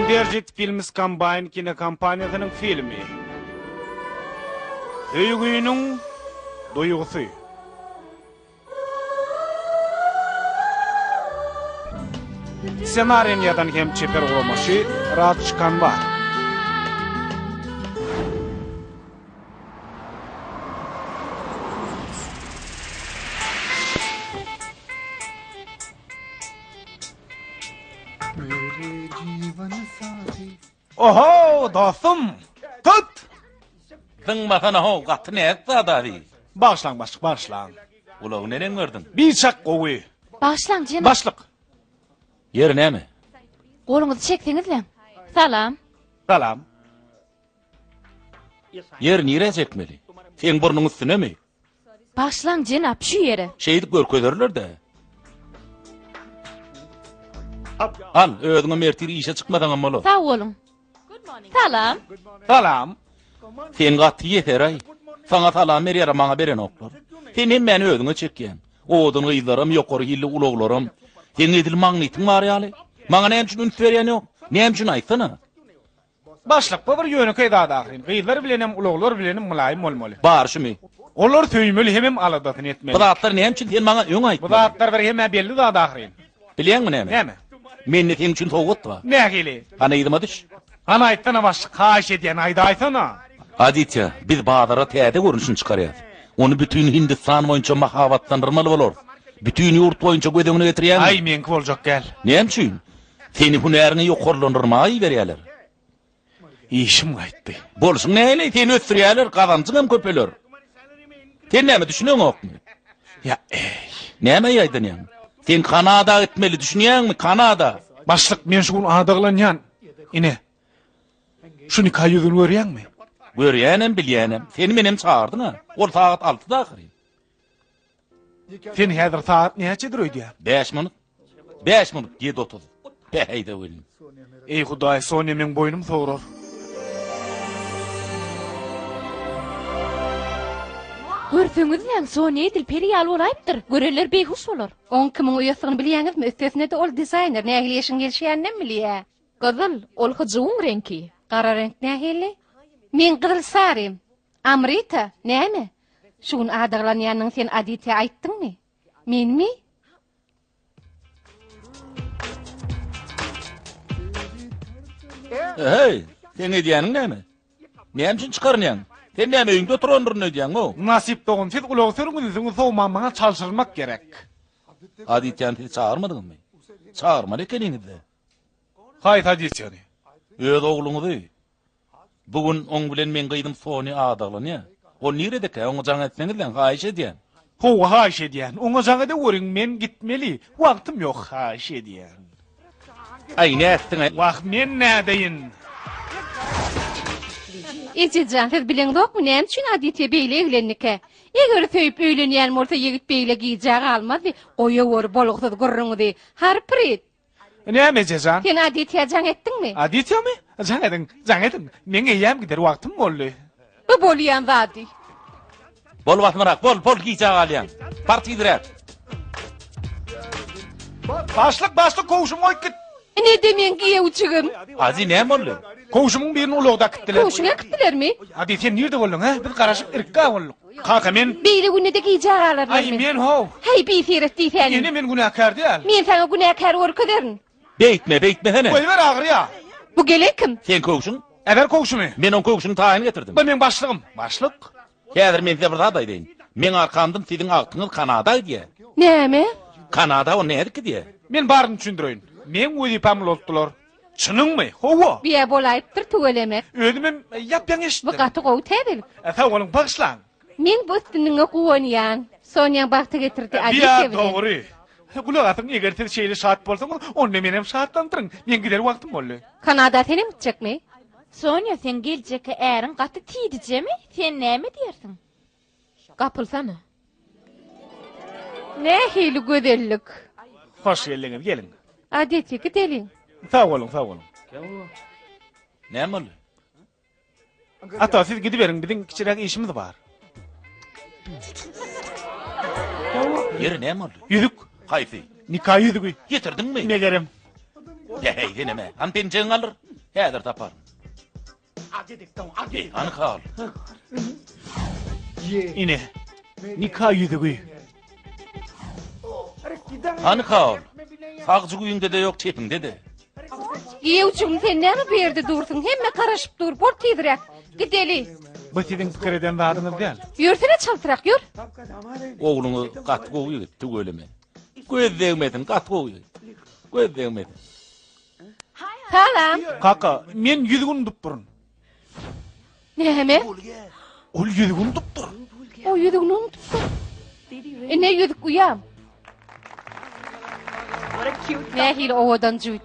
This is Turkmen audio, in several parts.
Inderjit Films Combine kinokompaniýasynyň filmi. Söýgüniň duýgusy. Ssenarini ýazan hem çeper guramaçy Raj Kanwar. Oho, dostum! Tut! Zyňmasana how, gaty näzik zada bi. Bagyşlaň başlyk, bagyşlaň. Ulagy neneň gördüň? Biçak gowy. Bagyşlaň, jenap. Başlyk. Ýeri näme? Goluňyzy çekseňizläň. Salam. Salam. Ýeri nirä çekmeli? Seň burnuň üstünemi? Bagyşlaň, jenap, şu ýere. Şeýdip görkezerler-dä. Al, özüňem ertir işe çykmasaňam bolar. Sag boluň. Salam. Salam. Sen gaty ýeser-aý. Saňa salam berýär, maňa berenoklar. Sen hemmäni özüňe çekýäň. Owadan gyzlaram, ýokary hilli ulaglaram. Seň edil magnitiň bar ýaly. Maňa näme üçin üns berýän ýok? Näme üçin aýtsana? Başlyk, bu bir ýönekeý zat ahyryn. Gyzlar bilenem, ulaglar bilenem mylaýym bolmaly. Bar şumy? Olary söýmeli hemem aladasyny etmeli. Bu zatlar näme üçin sen maňa öň aýtmadyň? Bu zatlar bir hemmä belli zat ahyryn. Bilýäňmi näme? Näme? Mende seň üçin sowgat bar. Nähili? Hany yzyma düş. Hany aýtsana başlyk, haýyş edýän, aýdaýsana. Aditýa, biz bazara täze görnüşini çykarýas. Ony bütin Hindistan boýunça mahabatlandyrmaly bolarys. Bütin ýurt boýunça göz öňüne getirýäňmi? Aý, meňki boljak däl. Näme üçin? Seni hünäriňi ýokarlandyrmaga iberýärler. Işim gaýtdy. Bolşuň nähili? Seni ösdürýärler, gazanjyňam köpeler. Sen näme düşüneňokmy? Ýa, eý. Nämä ýaýdanýaň? Sen Kanada gitmeli, düşünýäňmi? Kanada. Başlyk, men şu gün adaglanýan. Ine, şu nika ýüzügini görýäňmi? Görýänem, bilýänem. Seni menem çagyrdyň-a. Ol sagat altyda ahyryn. Sen häzir sagat näçedir öýdýäň? Bäş minut. Bäş minut, 7.30. Päheýde welin. Eý Hudaý, Sonýa meň boýnum sograr. Görseňizläň, Sonýa edil peri ýaly bolaýypdyr. Görenler beýhuş bolar. Oň kimiň uýasygyny bilýäňizmi? Üstesine-de ol dizaýner, nähili eşigiň gelişýäninem bilýä. Gyzyl, ol hyjuwyň reňki. Gara reňk nähili? Meň gyzyl sarym. Amrita, näme? Şu gün adaglanýanyňy sen Aditýa aýtdyňmy? Menmi? Heý, seň edýäniň näme? Näme üçin çykarynýaň? Sen näme öýüňde oturandyryn öýdýäň-ow? Nasyp dogan, siz ulag sürüň, ünsüňizi sowman maňa çalşyrmak gerek. Aditýany siz çagyrmadyňyzmy? Çagyrmaly ekeniňiz-dä. Haýsy Aditýany? Öz ogluňyzy. Bu gün oň bilen meň gyzym Soni adaglanýar. Ol niredekä? Oňa jaň etseňizläň, haýyş edýän. Hawa, haýyş edýän. Oňa jaň edeweriň, men gitmeli. Wagtym ýok, haýyş edýän. Aý, nätdiň-aý? Wah, men nädeýin? Eje jan, siz bileňzokmy, näme üçin Aditýa beýle eglendikä? Eger söýüp öýlenýän bolsa, ýigit beýle gijä galmazdy. Goýaweri bolgusyz gürrüňizi. Harprit! Näme eje jan? Sen Aditýa jaň etdiňmi? Aditýamy? Jaň ediň, jaň ediň. Meň eýýäm gider wagtym boldy. Bu bolýan zady. Bol basymrak, bol, bol gijä galýaň. Bar tizräk. Başlyk, başlyk kowşumy goýup git. Ine-de meň giýewjigim. Adi näme boldy? Kowşumyň birini ulagda äkitdiler. Kowşuňy äkitdilermi? Adi sen nirde bolduň, hä? Biz garaşyp irkgä bolduk. Kaka men. Beýle günde-de gijä galarlarmy? Aý men how. Häý bisyrat diýsäni. Ene men günäkär däl. Men saňa günäkär görkezerin. Beýtme, beýtmesene. Goýber agyrýa. Bu gelen kim? Seň köwşüň? Äber köwşümi. Men oň köwşüniň taýyny getirdim. Bu meň başlygym. Başlyk? Häzir men size bir zat aýdaýyn. Meň arkamdan siziň agtyňyz Kanada gidýä. Näme? Kanada o nädip gidýä? Men baryny düşündireýin. Meň wezipämi ulaltdylar. Çynyňmy? Hawa. Biýä bolaýypdyr tüweleme. Özümem ýap-ýaňy eşitdim. Bu gaty gowy täzelik. Sag boluň, bagyşlaň. Men bu üstünligiňe guwanýan. Sonýaň bagta getirdi Aditýa Biýa bilen. dogry. Gulak asyň, eger siz şeýle şat bolsaňyz, onda menem şatlandyryn. Meň gider wagtym boldy. Kanada senem gitjekmi? Sonýa, seň geljekki äriň gaty tiýdijemi? Sen näme diýersiň? Gapylsana. Nähili gözellik. Hoş geldiňiz, geliň. Aditýa, gideliň. Sag boluň, sag boluň. Näme boldy? Ata, siz gidiberiň, biziň kiçiräk işimiz bar. Ýeri näme boldy? Ýüzük. Haýsy? Nika ýüzügi. Getirdiňmi? Megerem. Päheý, senem-ä. Hany penjegiňi aldyr. Häzir taparyn. Eý, hany kal? Ine, nika ýüzügi. Hany kal? Sag jübiňde-de ýok, çepiňde-de. Giýewjigim sen näme bu ýerde dursuň? Hemme garaşyp dur, bol tizräk. Gideli. Bu siziň pikir eden zadyňyz däl. Ýörsene çaltrak, ýör. Ogluňyz gaty gowy ýigit, tüweleme. Göz degmesin, gaty gowy ýigit. Göz degmesin. Salam. Kaka, men ýüzügi unudupdyryn. Näme? Ol ýüzügi unudupdyr. O ýüzügini unutupdyr. Ine ýüzük uýam. Nähili owadan jübüt.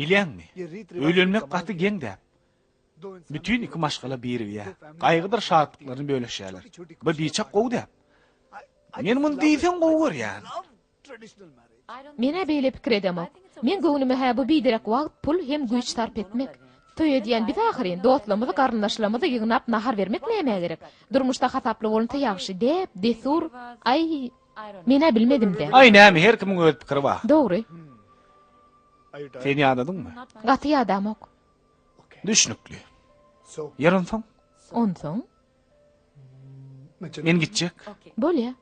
Bilýäňmi, öýlenmek gaty geň däp. Bütin iki maşgala birigýär. Gaýgydyr şatlyklaryny bölüşýärler. Bu biçak gowy däp. Men muny diýseň gowy görýän. Men-ä beýle pikir edemok. Meň göwnüme-hä bu biderek wagt, pul hem güýç sarp etmek. Toý edýän biz ahyryn, dostlarymyzy, garyndaşlarymyzy ýygnap nahar bermek nämä gerek? Durmuşda hasaply bolunsa ýagşy, däp, dessur, aý, men-ä bilmedim-dä. Aý näme, her kimiň öz pikiri bar. Dogry. Sen ýadadyňmy? Gaty ýadamok. Düşnükli. Ýer onsoň? Onsoň? Men gitjek. Bolýa.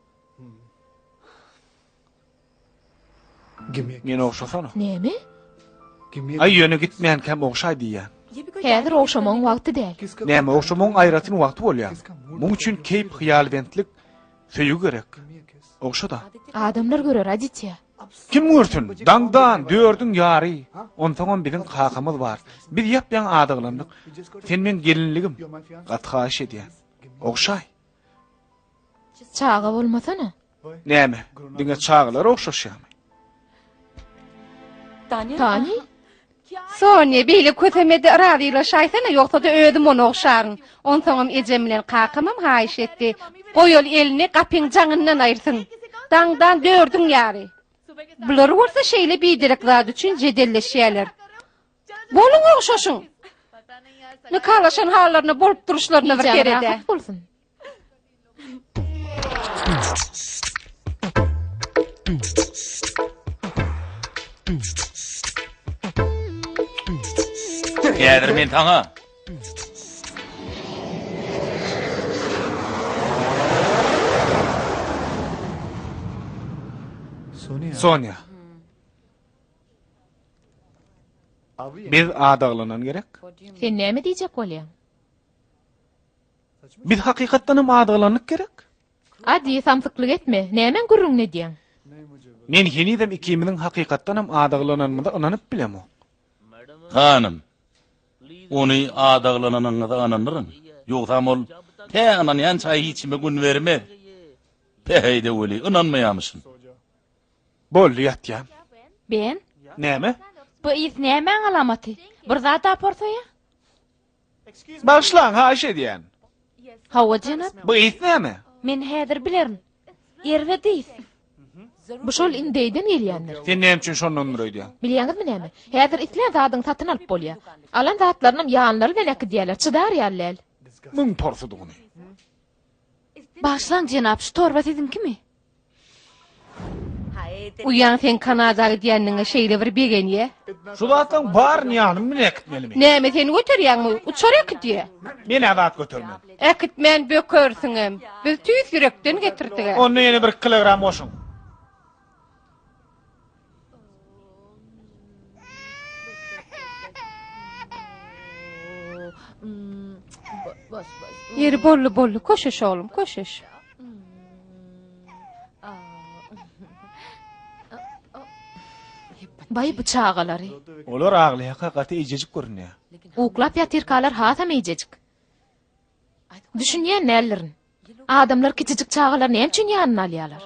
Meni ogşasana. Näme? Aý ýöne gitmänkäm ogşaý diýýän. Häzir ogşamagyň wagty däl. Näme ogşamagyň aýratyn wagty bolýar. Muň üçin keýp hyýalbentlik, söýgi gerek. Ogşa-da. Adamlar görer, Aditýa. Kim görsün? Daňdan dördüň ýary. Onsoňam biziň kakamyz bar. Biz ýap-ýaňy adaglandyk. Sen meň gelinligim. Gaty haýyş edýän. Ogşaý. Çaga bolmasana. Näme, diňe çagalar ogşaşýarmy? Tani? Sonýa, beýle kösemede razylaşaýsana, ýogsa-da özüm ony ogşaryn. Onsoňam ejem bilen kakamam haýyş etdi. Goý ol elini gapyň jaňyndan aýyrsyn. Daňdan dördüň ýary. Bular bolsa şeýle biderek zat üçin jedelleşýärler. Boluň ogşaşyň! Nikalaşan hallaryna bolup duruşlaryna bir Gijäň sered-ä. rahat bolsun. Häzir men saňa. Sonýa. Biz adaglanan gerek. Sen näme diýjek bolýaň? Biz hakykatdanam adaglandyk gerek? Adi, samsyklyk etme. Nämäň gürrüňini edýäň? Men henizem ikimiziň hakykatdanam adaglananymyza ynanyp bilemok. Hanym, ony adaglananyňyza ynandyryn. Ýogsam ol tä ynanýança hiç kime gün bermez. Päheý-de weli, ynanmaýamyşyn. Boldy ýatýan. Ben? Näme? Bu ys nämäň alamaty? Bir zat aporsaýa? Bagyşlaň, haýyş edýän. Hawa, jenap. Bu ys näme? Men häzir bilerin. Erbet ys. Bu şol indeýden gelýändir. Sen näme üçin şondandyr öýdýäň? Bilýäňizmi näme? Häzir islän zadyňy satyn alyp bolýar. Alan zatlarynam ýanlary bilen äkidýärler, çydar ýaly däl. Müň porsudygyny. Bagyşlaň, jenap, şu torba siziňkimi? Uýaň seň Kanada gidýändigiňe şeýle bir begenýä. Şu zatlaň baryny ýanym bilen äkitmelimi? Näme sen göterýäňmi? Uçar äkidýä. Men-ä zat götermen. Äkitmän bökersiňem. Biz tüýs ýürekden getirdik-ä. Onda ýene bir kilogram goşuň. Ýeri boldy, boldy. Köşeş oglum, köşeş. Baý bu çagalary. Olar aglaýaka gaty eýjejik görünýär. Uklap ýatyrkalar hasam eýjejik. Düşünýän däldirin. Adamlar kiçijik çagalary näme üçin ýanyna alýarlar?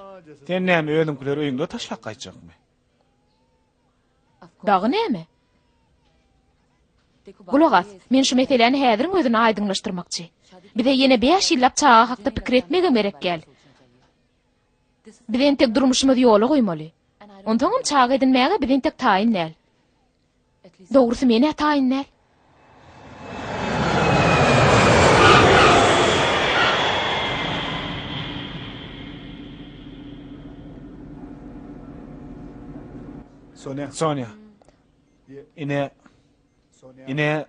Sen näme özüňkileri öýüňde taşlap gaýtjakmy? Dagy näme? Gulak as, men şu meseläni häziriň özünde aýdyňlaşdyrmakçy. Bize ýene bäş ýyllap çaga hakda pikir etmegem gerek däl. Biz entek durmuşymyzy ýola goýmaly. Onsoňam çaga edinmäge biz entek taýyn däl. Dogrusy men-ä taýyn däl. Sonýa. Ine, ine,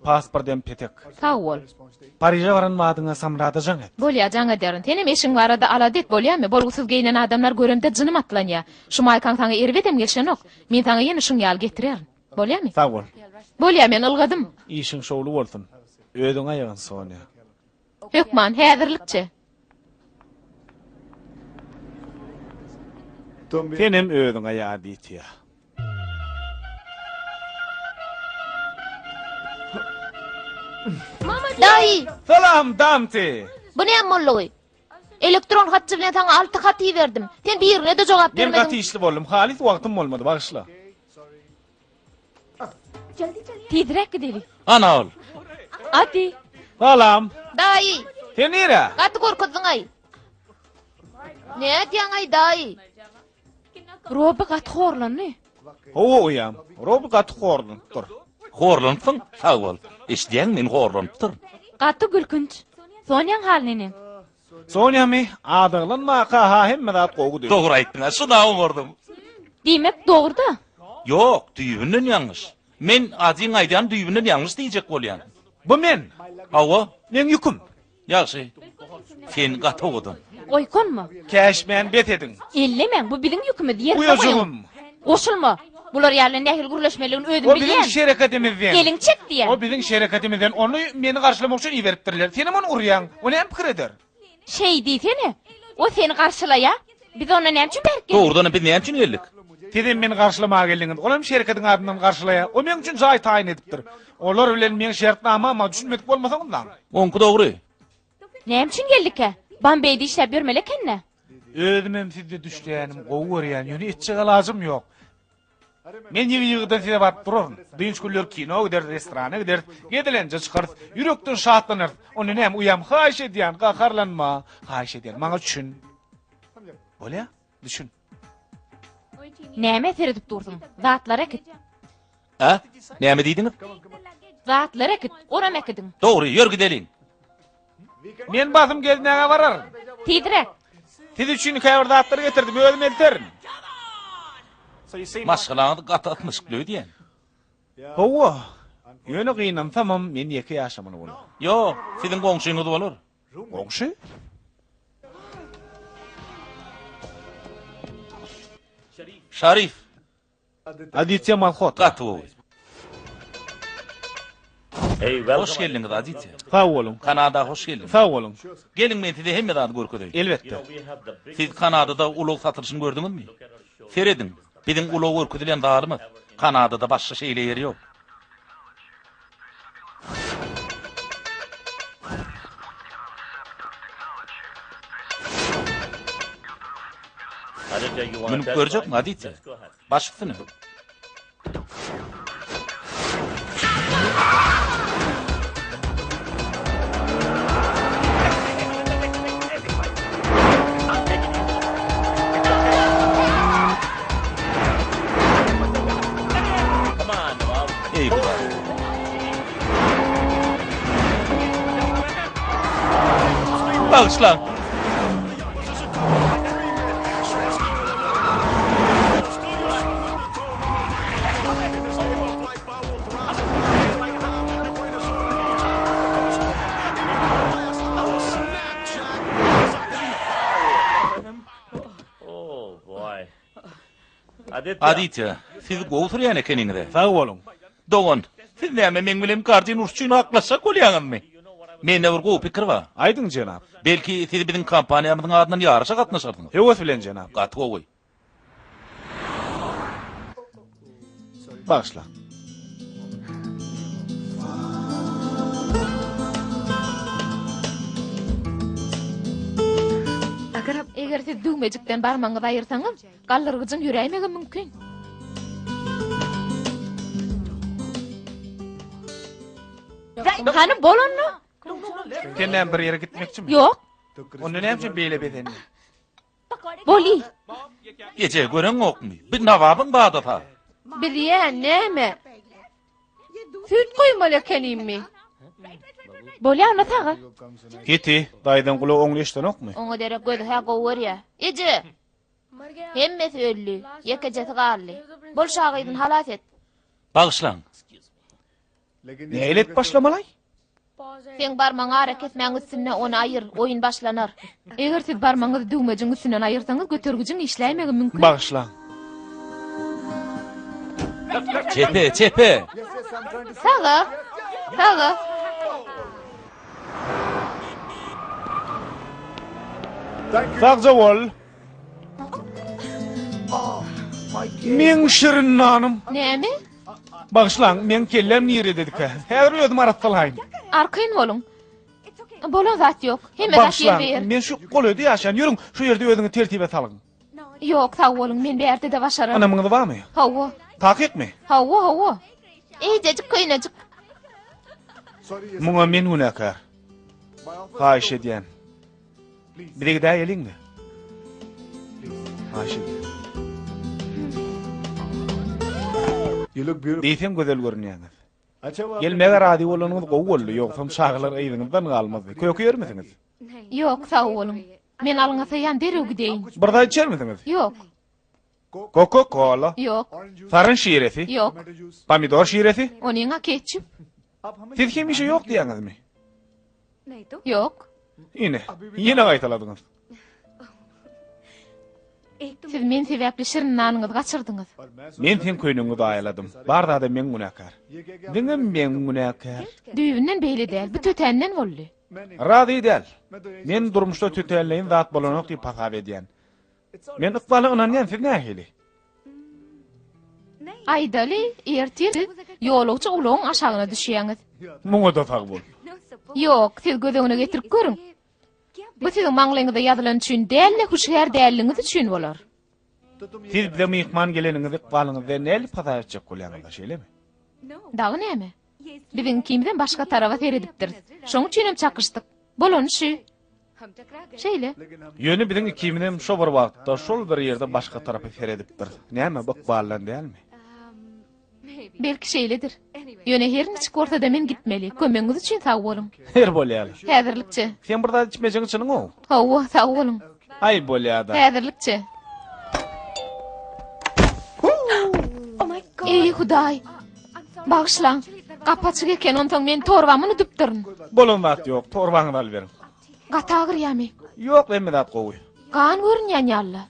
pasport hem petek. Sag bol. Pariže baran badyňa Samrada jaň et. Bolýa, jaň ederin. Senem eşigiň barada alada et, bolýamy? Bolgusyz geýnen adamlar göremde jynym atlanýa. Şu maýkaň saňa erbedem gelşenok. Men saňa ýene şuň ýaly getirerin. Bolýamy? Sag bol. Bolýa, men ylgadym. Işiň şowly bolsun. Özüňi aýagyn, Sonýa. Hökman, häzirlikçe. Senem özüňe ýa, Ditýa. Daýy! Salam, Damti! Bu näme boldugy? Elektron hatçy bilen saňa alty hat iberdim. Sen birine-de jogap Men bermediň. gaty işli boldum. Halys wagtym bolmady, bagyşla. Tizräk gideli. Ana ol. Adi. Salam. Daýy! Sen nirä? Gaty gorkuzdyň-aý. Nädýäň-aý, daýy? Robi gaty horlandy. Hawa uýam, Robi gaty horlanypdyr. Horlanypsyň? Sag bol. Eşidýäňmi, men horlanypdyryn. Gaty gülkünç. Sonýaň haly neneň? Sonýamy? Adaglanmaka-ha hemme zat gowudy. Dogry aýtdyň-a, şuna oňardym. Diýmek, dogry-da? Ýok, düýbünden ýalňyş. Men Adyň aýdýany düýbünden ýalňyş diýjek bolýan. Bu men. Hawa. Meň ýüküm. Ýagşy. Sen gaty owadan. Oýkanma. Käşmäni bes ediň. Ellemäň, bu biziň ýükümiz, ýerine goýuň. Uýajygym. Goşulma. Bular ýaly nähili gürleşmelidigini özüm O biziň bilýän. şereketimizden. Eliňi çek diýýän. O biziň şereketimizden. Ony meni garşylamak üçin iberipdirler. Senem ony urýaň. O näme pikir eder? Şeý diýsene. O seni garşylaýa. Biz onda näme üçin bärik geldik? Dogrudanam biz näme üçin geldik? Sizem meni garşylamaga geldiňiz. Ol hem şereketiň adyndan garşylaýa. O meň üçin jaý taýyn edipdir. Olar bilen meň şertnamama düşünmedik bolmasaňyzlaň. Oňky dogry. Näme üçin geldikä? Bombeýde işläp ýörmeli eken-dä. Özümem sizde düşleýänimi gowy görýän, ýöne etjek alajym ýok. Men ýygy-ýygydan size baryp duraryn. Dynç günleri kino gideris, restorana gideris, gezelenje çykarys, ýürekden şatlanarys. Onda näme, uýam, haýyş edýän, gaharlanma. Haýyş edýän, maňa düşün. Bolýa, düşün. Nämä seredip dursuň? Zatlary äkit. Hä? Näme diýdiňiz? Zatlary äkit, onam äkidiň. Dogry, ýör gideliň. Men basym gezmäge bararyn. Tizräk. Siz üçin käbir zatlary getirdim, özüm elterin. Maşgalaňyz gaty ysnyşykly öýdýän. Hawa, ýöne gynansamam, men ýeke ýaşamaly bolar. Ýok, siziň goňşyňyz bolar. Goňşy? Şarif. Aditýa Malhotra. Gaty gowy. Hoş geldiňiz, Aditýa. Sag boluň. Kanada hoş geldiňiz. Sag boluň. Geliň men size hemme zady görkezeýin. Elbetde. Siz Kanadada ulag satylyşyny gördüňizmi? Serediň, biziň ulag görkezilýän zalymyz. Kanadada başga şeýle ýer ýok. Münüp görjekmi, Aditýa? Baş üstüne. Eý Hudaý! Bagyşlaň! Aditýa, siz gowy sürýän ekeniňiz-ä. Sag boluň. Dogan, siz näme meň bilen gardin urşy üçin haklaşjak bolýaňyzmy? Mende bir gowy pikir bar. Aýdyň, jenap. Belki, siz biziň kompaniýamyzyň adyndan ýaryşa gatnaşarsyňyz? Höwes bilen, jenap. Gaty gowy. Bagyşla. Eger siz düwmejikden barmagyňyzy aýyrsaňyz, galdyrgyjyň ýöräýmegem mümkin. Hany bol onda. Sen näme bir ýere gitmekçimi? Ýok. Onda näme üçin beýle bezendiň? Bol iý. Eje, göreňokmy? Bi Nawabyň badasy. Bilýän, näme? Süýt guýmaly ekenimmi? Bolýa onda saga. Ýeti, daýzaň gulagy oňly eşidenokmy? Oňa derek gözi-hä gowy görýä. Eje! Hemmesi öldi. Ýekejesi galdy. Bol şa gyzyny halas et. Bagyşlaň. Nähili edip başlamalaý? Seň barmagyň arakesmäň üstünde ony aýyr, oýun başlanar. Eger siz barmagyňyzy düwmejiň üstünden aýyrsaňyz, götergijiň işläýmegi mümkin. Bagyşlaň. Çepe, çepe! Saga, saga. Sagja bol. Meň şirin nanym. Näme? Bagyşlaň, meň kelläm nirededikä? Häzir özüm arassalaýyn. Arkaýyn boluň. Bolan zat ýok. Hemme zat Bagyşlaň, ýerbe-ýer. men şu golaýda ýaşaýan. Ýörüň, şu ýerde özüňi tertibe salyň. Ýok, sag boluň, men bärde-de başararyn. Ynamyňyz barmy? Hawa. Takykmy? Hawa, hawa. Eýjejik köýnejik. Muňa men günäkär. Haýyş edýän. Bize gidäýeliňmi? Haýyş edýän. Diýseň gözel görünýäňiz. Gelmäge razy bolanyňyz gowy boldy, ýogsam çagalar yzyňyzdan galmazdy. Köke ýermisiňiz? Ýok, sag boluň. Men alňasaýan derrew gideýin. Bir zat içermisiňiz? Ýok. Koka-kola. Ýok. Saryn şiresi. Ýok. Pomidor şiresi. Onyň-a ketçup. Siz hemişe ýok diýýäňizmi? Ýok. Ine, ýene gaýtaladyňyz. Siz men sebäpli şirin nanyňyzy gaçyrdyňyz. Men seň köýnegiňi zaýaladym. Bar zada men günäkär. Diňe men günäkär. Düýbünden beýle däl. Bu tötänden boldy. Razy däl. Men durmuşda tötänleýin zat bolanok diýip hasap edýän. Men ykbala ynanýan, siz nähili? Aýdaly, ertir siz ýolagçy ulagyň aşagyna düşýäňiz. Muňa-da sag bol. Ýok, siz göz öňüne getirip görüň. Bu siziň maňlaýyňyzda ýazylan üçin däl-de, hüşgär dälligiňiz üçin bolar. Siz bize myhman geleniňizi ykbalyňyzda nädip hasap etjek bolýaňyz-a, şeýlemi? Dagy näme? Biziň ikimizem başga taraba seredipdiris. Şoň üçinem çakyşdyk. Bolany şü. Şeýle. Ýöne biziň ikimizem şo bir wagtda, şol bir ýerde başga tarapa seredipdiris. Näme, bu ykbaldan dälmi? Belki şeýledir. Ýöne her niçik bolsa-da men gitmeli. Kömegiňiz üçin sag boluň. Her bolýaly. Häzirlikçe. Sen bir zat içmejegiň çynyň-ow. Hawa, sag boluň. Aý, bolýa-da. Häzirlikçe. Eý, Hudaý! Bagyşlaň. Gapy açyk eken, onsoň men torbamy unudypdyryn. Bolan zat ýok, torbaňyzy alyberiň. Gaty agyrýamy? Ýok, hemme zat gowy. Gan görünýän ýaly-la.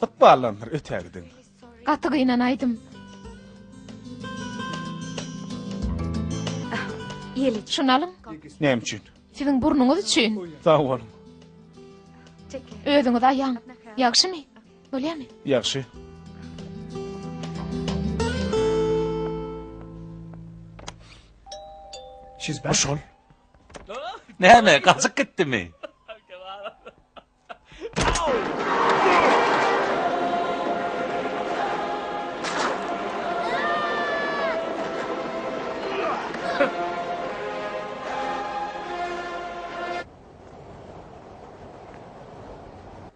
Ykbaldandyr, ötägidiň. Gaty gynanaýdym. Şuny alyň. Näme üçin? Siziň burnuňyz üçin. Sag boluň. Özüňizi aýaň. Ýagşymy? Bolýamy? Ýagşy. Bu şol. Näme, gaçyp gitdimi?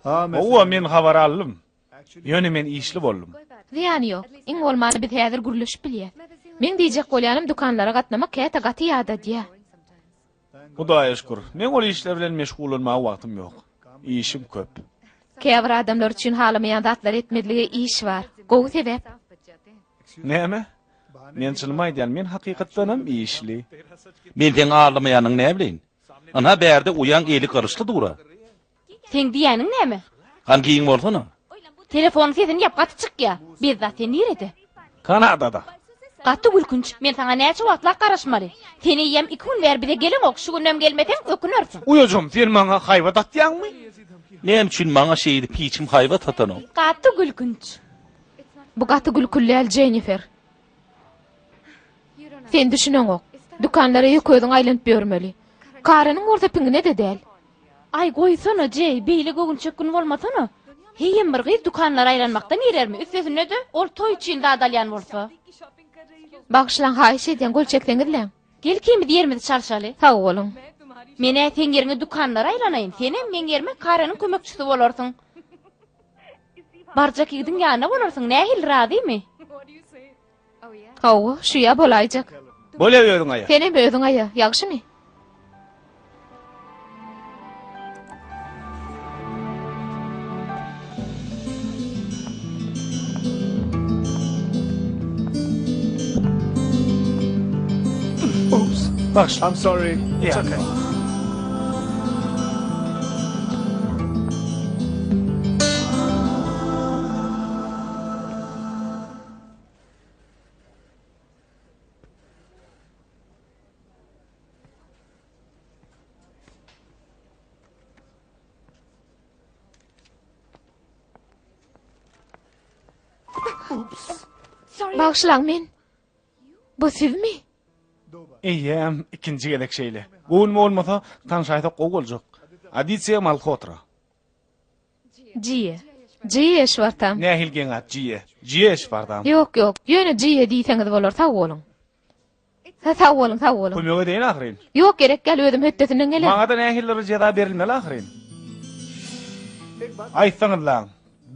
Howwa, men habar aldym. Ýöne men işli boldum. Zyýany ýok. Iň bolmanda biz häzir gürleşip bilýäs. Meň diýjek bolýanym dükanlara gatnamak käte gaty ýadadýa. Hudaýa şükür, meň ol işler bilen meşgullanmaga wagtym ýok. Işim köp. Käbir adamlar üçin halamaýan zatlary etmezlige iş bar. Gowy sebäp. Näme? Men çynymy aýdýan, men hakykatdanam işli. Men seň aldamaýanyňy näbileýin? Ynha bärde uýaň eli gyryşly dur-a. Seň diýýäniň näme? Hany giň bolsana. Telefonyň sesini ýap gaty çykýa. Bezzat sen nirede? Kanadada. Gaty gülkünç. Men saňa näçe wagtlap garaşmaly. Sen eýýäm iki gün bäri bize geleňok, şu günem gelmeseň ökünersiň. Uýajygym, sen maňa haýbat atýaňmy? Näme üçin maňa şeýdip hiç kim haýbat atanok? Gaty gülkünç. Bu gaty gülküli däl, Jennifer. Sen düşüneňok. Dükanlara ýeke özüň aýlanyp ýörmeli. Kareniň bolsa piňine-de däl. Aý, goýsana, Jeý, beýle göwünçökgün bolmasana. Heýem bir gyz dükanlara aýlanmakdan irermi? Üstesine-de, ol toý üçin zat alýan bolsa. Bagyşlaň, haýyş edýän, gol çekseňizläň. Gel ikimiz ýerimizi çalşaly. Sag boluň. Men-ä seň ýeriňe dükanlara aýlanaýyn, senem meň ýerime Kareniň kömekçisi bolarsyň. Barjak ýigidiň ýanynda bolarsyň, nähili, razymy? Hawa, şu-ýa bolaýjak. Bolýa özüň aýa. Senem özüň aýa, ýagşymy? Bagyşla. I'm sorry. It's okay. Bagyşlaň men. Bu sizmi? Eýýäm ikinji gezek şeýle. Göwnüme bolmasa, tanşaýsak gowy boljak. Aditýa Malhotra. Jiýe. Jiýe Eşwartam. Nähili geň at, Jiýe. Jiýe Eşwartam. Ýok, ýok. Ýöne Jiýe diýseňiz bolar, sag boluň. Ha, sag boluň, sag boluň. Kömek edeýin ahyryn. Ýok, gerek däl, özüm hötdesinden gelerin. Maňa-da nähilidir bir jeza berilmeli ahyryn. Aýtsaňyzlaň,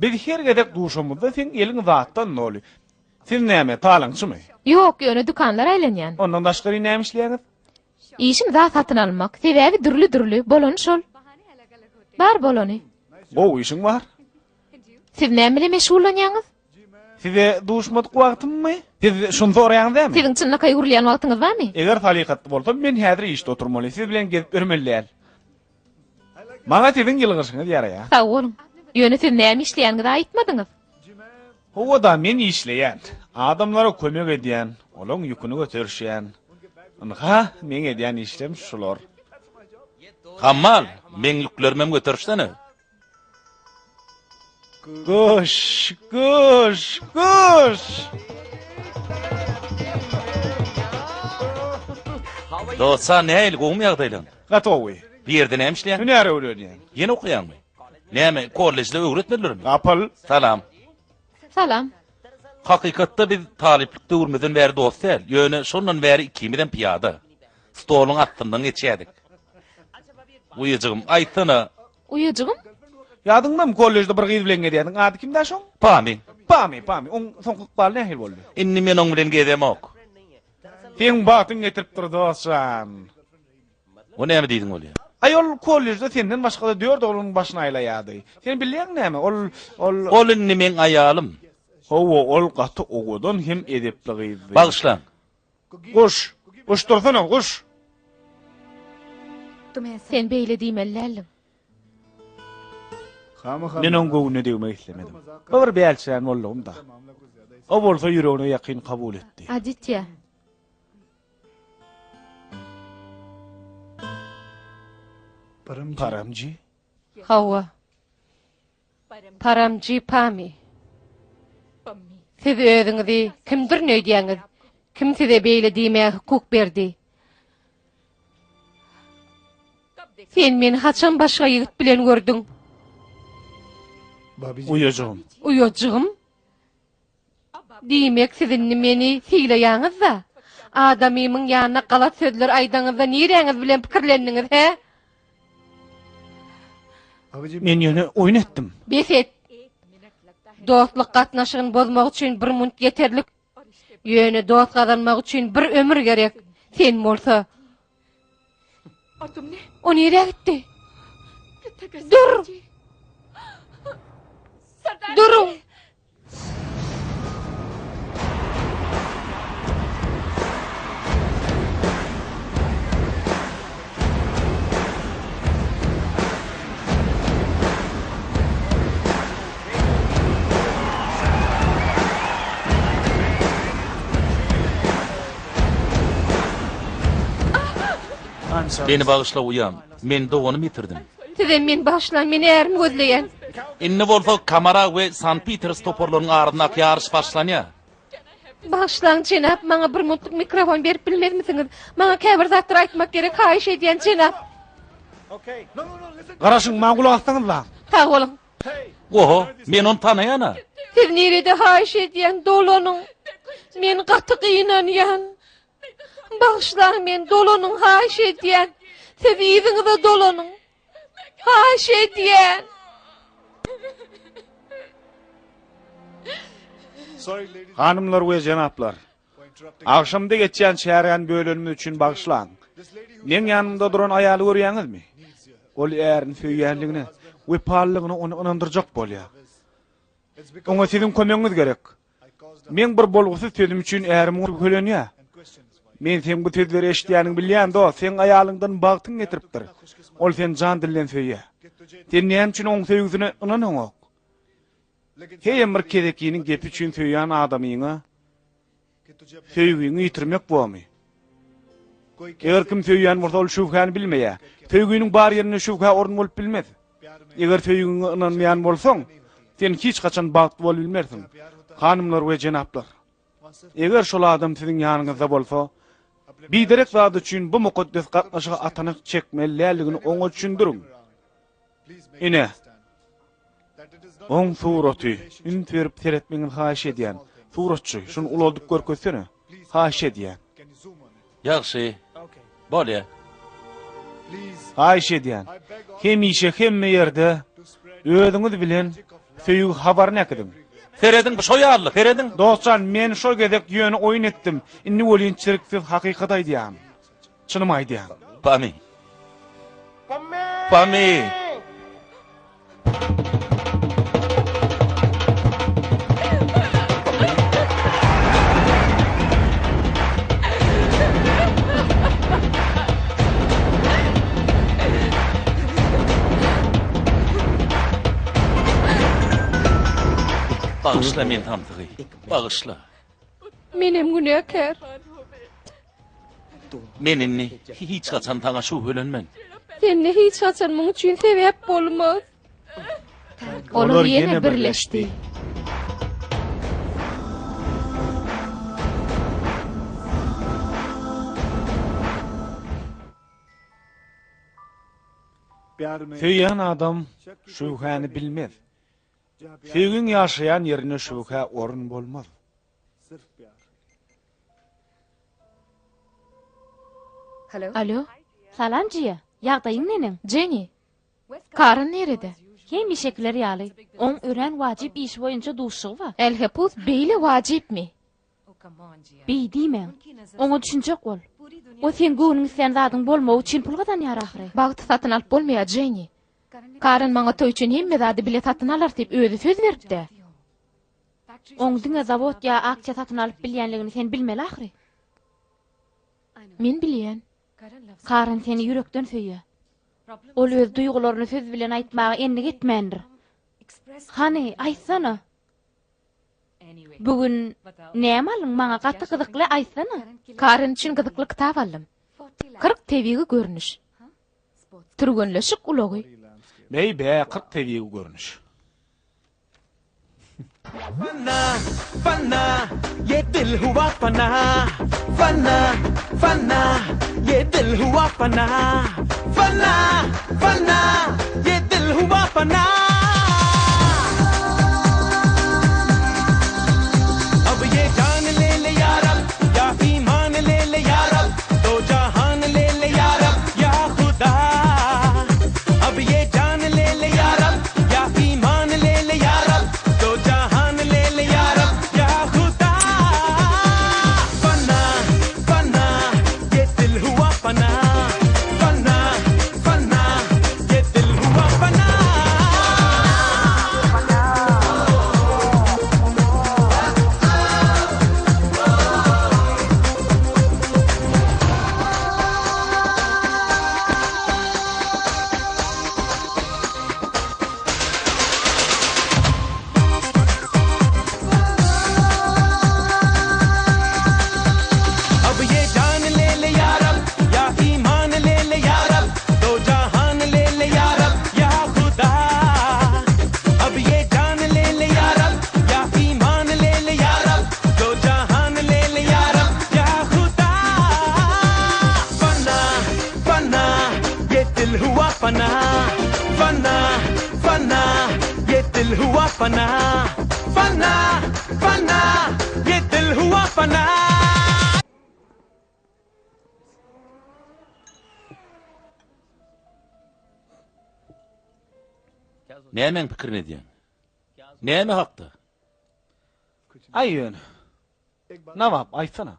biz her gezek duşamyzda seň eliň zatdan doly. Siz näme, talaňçymy? Ýok, ýöne dükanlara aýlanýan. Ondan daşgary näme işleýäňiz? Işim zat satyn almak. Sebäbi dürli-dürli, bolany şol. Bar bolany. Gowy işiň bar. Siz näme bilen meşgullanýaňyz? Size duşmadyk wagtymmy? Siz şuny soraýaňyz dälmi? Siziň çynlakaý gürleýän wagtyňyz barmy? Eger salykatly bolsam, men häzir işde oturmaly, siz bilen gezip ýörmeli däl. Maňa siziň ýylgyryşyňyz ýaraýar. Sag boluň. Ýöne siz näme işleýäniňizi aýtmadyňyz. Hawa-da, men işleýän. Adamlara kömek edýän, olaň ýüküni göterişýän. Ynha, meň edýän işlerim şular. Hammal, meň ýüklerimem göterişsene. Guş, guş, guş! Dostjan, nähili, gowumy ýagdaýlaň? Gaty gowy. Bu ýerde näme işleýäň? Hünär öwrenýän. Ýene okaýaňmy? Näme, kollejde öwretmedilermi? Gapyl. Salam. Salam. Hakykatda biz talyplyk döwrümizden bäri dost däl, ýöne şondan bäri ikimizem pyýada. Stoluň astyndan geçýärdik. Uýajygym, aýtsana. Uýajygym? Ýadyňdamy, kollejde bir gyz bilen gezýärdiň, ady kimdä şoň? Pami. Pami, Pami. Oň soňky ykbaly nähili boldy? Indi men oň bilen gezemok. Seň bagtyň getiripdir, dost jan. O näme diýdiň bolýa? Aý ol kollejde senden başga-da dört oglanyň başyny aýlaýardy. Sen bilýäň näme, ol, ol. Ol indi meň aýalym. Hawa, ol gaty owadan hem edepli gyzdy. Bagyşlaň. Guş! Guş dursana, guş! Sen beýle diýmeli däldiň. Men oň göwnüne degmek islemedim. Bu bir bälçirän boldugym-da. O bolsa ýüregine ýakyn kabul etdi. Aditýa. Paramji? Hawa. Paramji Pami. Siz özüňizi kimdirin öýdýäňiz? Kim size beýle diýmäge hukuk berdi? Sen meni haçan başga ýigit bilen gördüň? Uýajygym. Uýajygym? Diýmek, siz indi meni sylaýaňyz-da? Adamymyň ýanynda galat sözler aýdaňyzda niräňiz bilen pikirlendiňiz, hä? Men ýöne oýun etdim. Bes et! Dostluk gatnaşygyny bozmak üçin bir munt ýeterlik. Ýöne dost gazanmak üçin bir ömür gerek. Sen bolsa... O nirä gitdi? Dur! Duruň! Meni bagyşla uýam, men doganymy ýitirdim. Sizem meni bagyşlaň, men ärimi gözleýän. Indi bolsa Kamara we San Piters toparlarynyň arasyndaky ýaryş başlanýar. Bagyşlaň, jenap, maňa bir minutlyk mikrofon berip bilmezmisiňiz? Maňa käbir zatlar aýtmak gerek, haýyş edýän, jenap. Garaşyň, maňa gulak assaňyzlaň. Sag boluň. Oho, men ony tanaýan-a. Siz nirede haýyş edýän, dolanyň. Men gaty gynanýan. Bagyşlaň meni, dolanyň haýyş edýän. Siz yzyňyza dolanyň. Haýyş edýän. Hanymlar we jenaplar! Agşamda geçýän çäräni bölenimiz üçin bagyşlaň. Meň ýanymda duran aýaly görýäňizmi? Ol ärini söýýänligine, wepalylygyna ony ynandyrjak bolýar. Oňa siziň kömegiňiz gerek. Meň bir bolgusyz sözüm üçin ärim şübhelenýär. Men seň bu sözleri eşidýäniňi bilýän, dost, seň aýalyňdan bagtyň getiripdir. Ol seni jan-dilden söýýär. Sen näme üçin oň söýgüsine ynanaňok? Heýem bir kezekiniň gepi üçin söýýän adamyňa söýgiňi ýitirmek bormy? Eger kim söýýän bolsa ol şübhäni bilmeýär. Söýginiň bar ýerinde şübhä orun bolup bilmez. Eger söýgiňe ynanmaýan bolsaň, sen hiç haçan bagtly bolup bilmersiň. Hanymlar we jenaplar! Eger şol adam siziň ýanyňyzda bolsa, biderek zat üçin bu mukaddes gatnaşyga atanak çekmeli däldigini oňa düşündiriň. Ine, oň suraty. Üns berip seretmegiňizi haýyş edýän. Suratçy, şuny ulaldyp görkezsene. Haýyş edýän. Ýagşy. Bolýa. Haýyş edýän. Hemişe hemme ýerde özüňiz bilen söýgi habaryny äkidiň. Serediň, bu şo ýaly, serediň. Dostjan, men şo gezek ýöne oýun etdim. Indi welin çirksiz hakykat aýdýan. Çynymy aýdýan. Pami. Pami. Bagyşla men samsygy. Bagyşla. Menem günäkär. Men indi hiç haçan saňa şübhelenmen. Sende hiç haçan muň üçin sebäp bolmaz. Olar ýene birleşdi. Söýýän adam şübhäni bilmez. Söýgiň ýaşaýan ýerinde şübhä orun bolmaz. Alo. Salam Jiýa, ýagdaýyň neneň? Jenni, Karan nirede? Hemişekiler ýaly, oň örän wajyp işi boýunça duşuşygy bar. Älhepus, beýle wajypmy? Beý diýmäň. Oňa düşünjek bol. O seň göwnüň islän zadyň bolmagy üçin pul gazanýar ahyry. Bagty satyn alyp bolmaýar, Jenni. Karan maňa toý üçin hemme zady bile satyn alarys diýip özi söz beripdi. Oň diňe zawod ýa aksiýa satyn alyp bilýänligini sen bilmeli ahyry. Men bilýän. Karan seni ýürekden söýýär. Ol öz duýgularyny söz bilen aýtmaga endik etmändir. Hany, aýtsana. Bu gün näme aldyň maňa gaty gyzykly aýtsana. Karen üçin gyzykly kitap aldym. 40 tebigy görnüş. Türgenleşik ulagy. Beý be 40 tebigy görnüş. Fana, fana, ye dil hua fana, fana, fana, ye dil hua fana, fana, fana, ye dil hua fana. Ab ye jaan le le ya Rab, ya iman le le ya Rab, do jahan le le ya Rab, ya Khuda. Ab ye jaan le le ya Rab, ya iman le le ya Rab, do jahan le le ya Rab, ya Khuda. Fana, fana, ye dil hua fana, fana, fana, ye dil hua fana. Ab ye jaan le le ya Rab, ya iman le le ya Rab, do jahan le le ya Rab, ya Khuda. Ab ye jaan le le ya Rab, ya iman le le ya Rab, do jahan le le ya Rab, ya Khuda. Fana, fana, ye dil hua fana, fana, fana, ye dil hua fana, fana, fana, ye dil hua fana. Nämäň pikirini edýäň? Näme hakda? Aý ýöne. Nawab, aýtsana.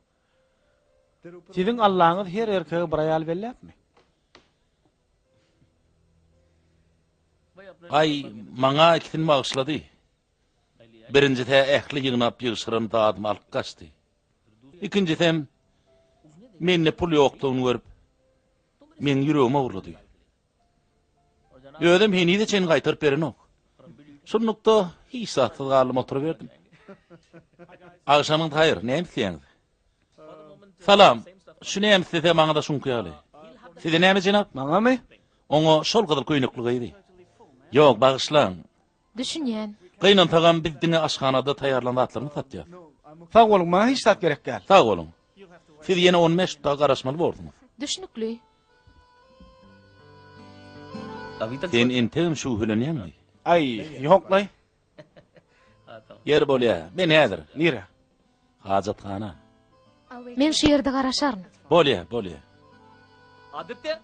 Siziň Allaňyz her erkege bir aýal belläpmi? Aý, maňa ikisini bagyşlady. Birinjisi-hä ähli ýygnap-ýygşyran zadymy alyp gaçdy. Ikinjisem mende pul ýokdugyny görüp, meň ýüregimi ogurlady. Özem henize çenli gaýtaryp berenok. Şunlukda hiç zatsyz galdym oturyberdim. Agşamyňyz haýyr, näme isleýäňiz? Salam, şu näme islese maňa-da şuňky ýaly. Size näme jenap? Maňamy? Oňa şol gyzyl köýnekli gyzy. Ýok, bagyşlaň. Düşünýän. Gynansagam biz diňe aşhanada taýýarlan zatlarymyzy satýas. Sag boluň, maňa hiç zat gerek däl. Sag boluň. Siz ýene on bäş dagy garaşmaly borsuňyz. Düşnükli. Sen entegem şübhelenýäňmi? Aý, ýok-laý. Ýeri bolýa, men häzir. Nirä? Hajathana. Men şu ýerde garaşaryn. Bolýa, bolýa.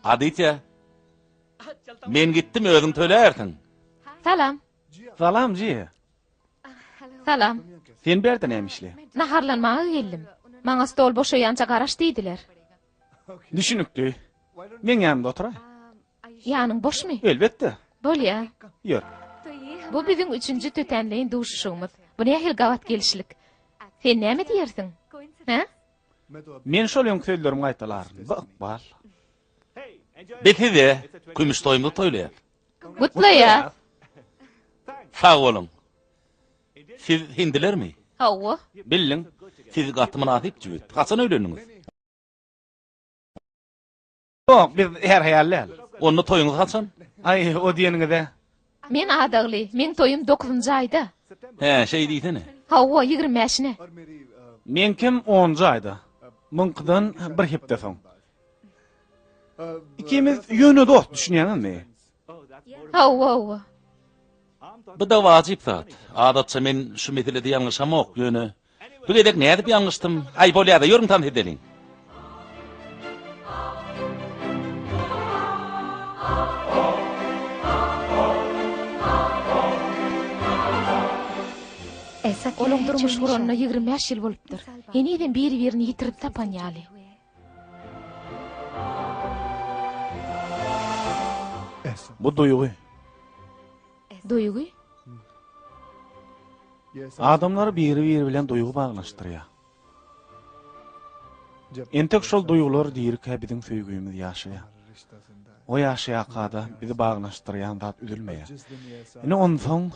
Aditýa. Men gitdim, özüň tölärsiň. Salam. Salam, Jiýe. Salam. Sen bärde näme işleýäň? Naharlanmaga geldim. Maňa stol boşaýança garaş diýdiler. Düşünikli. Meň ýanymda oturaý. Ýanyň boşmy? Elbetde. Bolýa. Ýör. Bu biziň üçünji tötänleýin duşuşygymyz. Bu nähili gabat gelişlik? Sen näme diýersiň? Hä? Men şol öňki sözlerimi gaýtalaryn. Bu ykbal. Biz size kümüş toýumyzy toýlaýas. Gutlaýas. Sag boluň. Siz hindilermi? Hawa. Bildiň. Siz gaty mynasyp jübüt. Haçan öýlendiňiz? Ýok, biz her-haýal däl. Onda toýuňyz haçan? Aý, o diýeniňize. Men adagly. Meň toýum dokuzynjy aýda. Hä, şeý diýsene. Hawa, 25 bäşine. Meňkem onunjy aýda. Muňkydan bir hepde soň. Ikimiz ýöne dost, düşünýäňizmi? Hawa, hawa. Bu-da wajyp zat. Adatça men şu meselede ýalňyşamok, ýöne bu gezek nädip ýalňyşdym? Aý, bolýa-da, ýörüň tans edeliň. Olaň durmuş guranyna 25 ýyl bolupdyr. Henizem biri-birini ýitirip tapan ýaly. Bu duýgy. Duýgy? Adamlary biri-biri bilen duýgy baglanyşdyrýar. Entek şol duýgular dirikä biziň söýgimiz ýaşaýar. O ýaşaýarka-da bizi baglanyşdyrýan zat üzülmeýär. Ine onsoň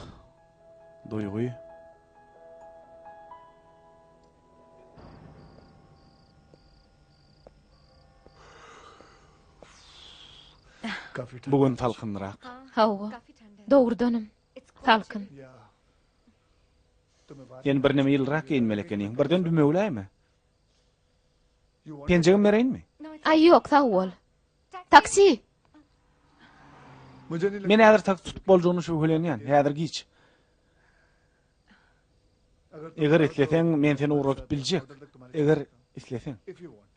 duýgy. Bu gün salkynrak. Hawa, dogrudanam, salkyn. Sen birneme ýylyrak geýinmeli ekeniň. Birden dümewläýme. Penjegimi bereýinmi? Aý, ýok, sag bol. Taksi! Men häzir taksi tutup boljagyna şübhelenýän. Häzir giç. Eger isleseň, men seni ugradyp biljek. Eger isleseň.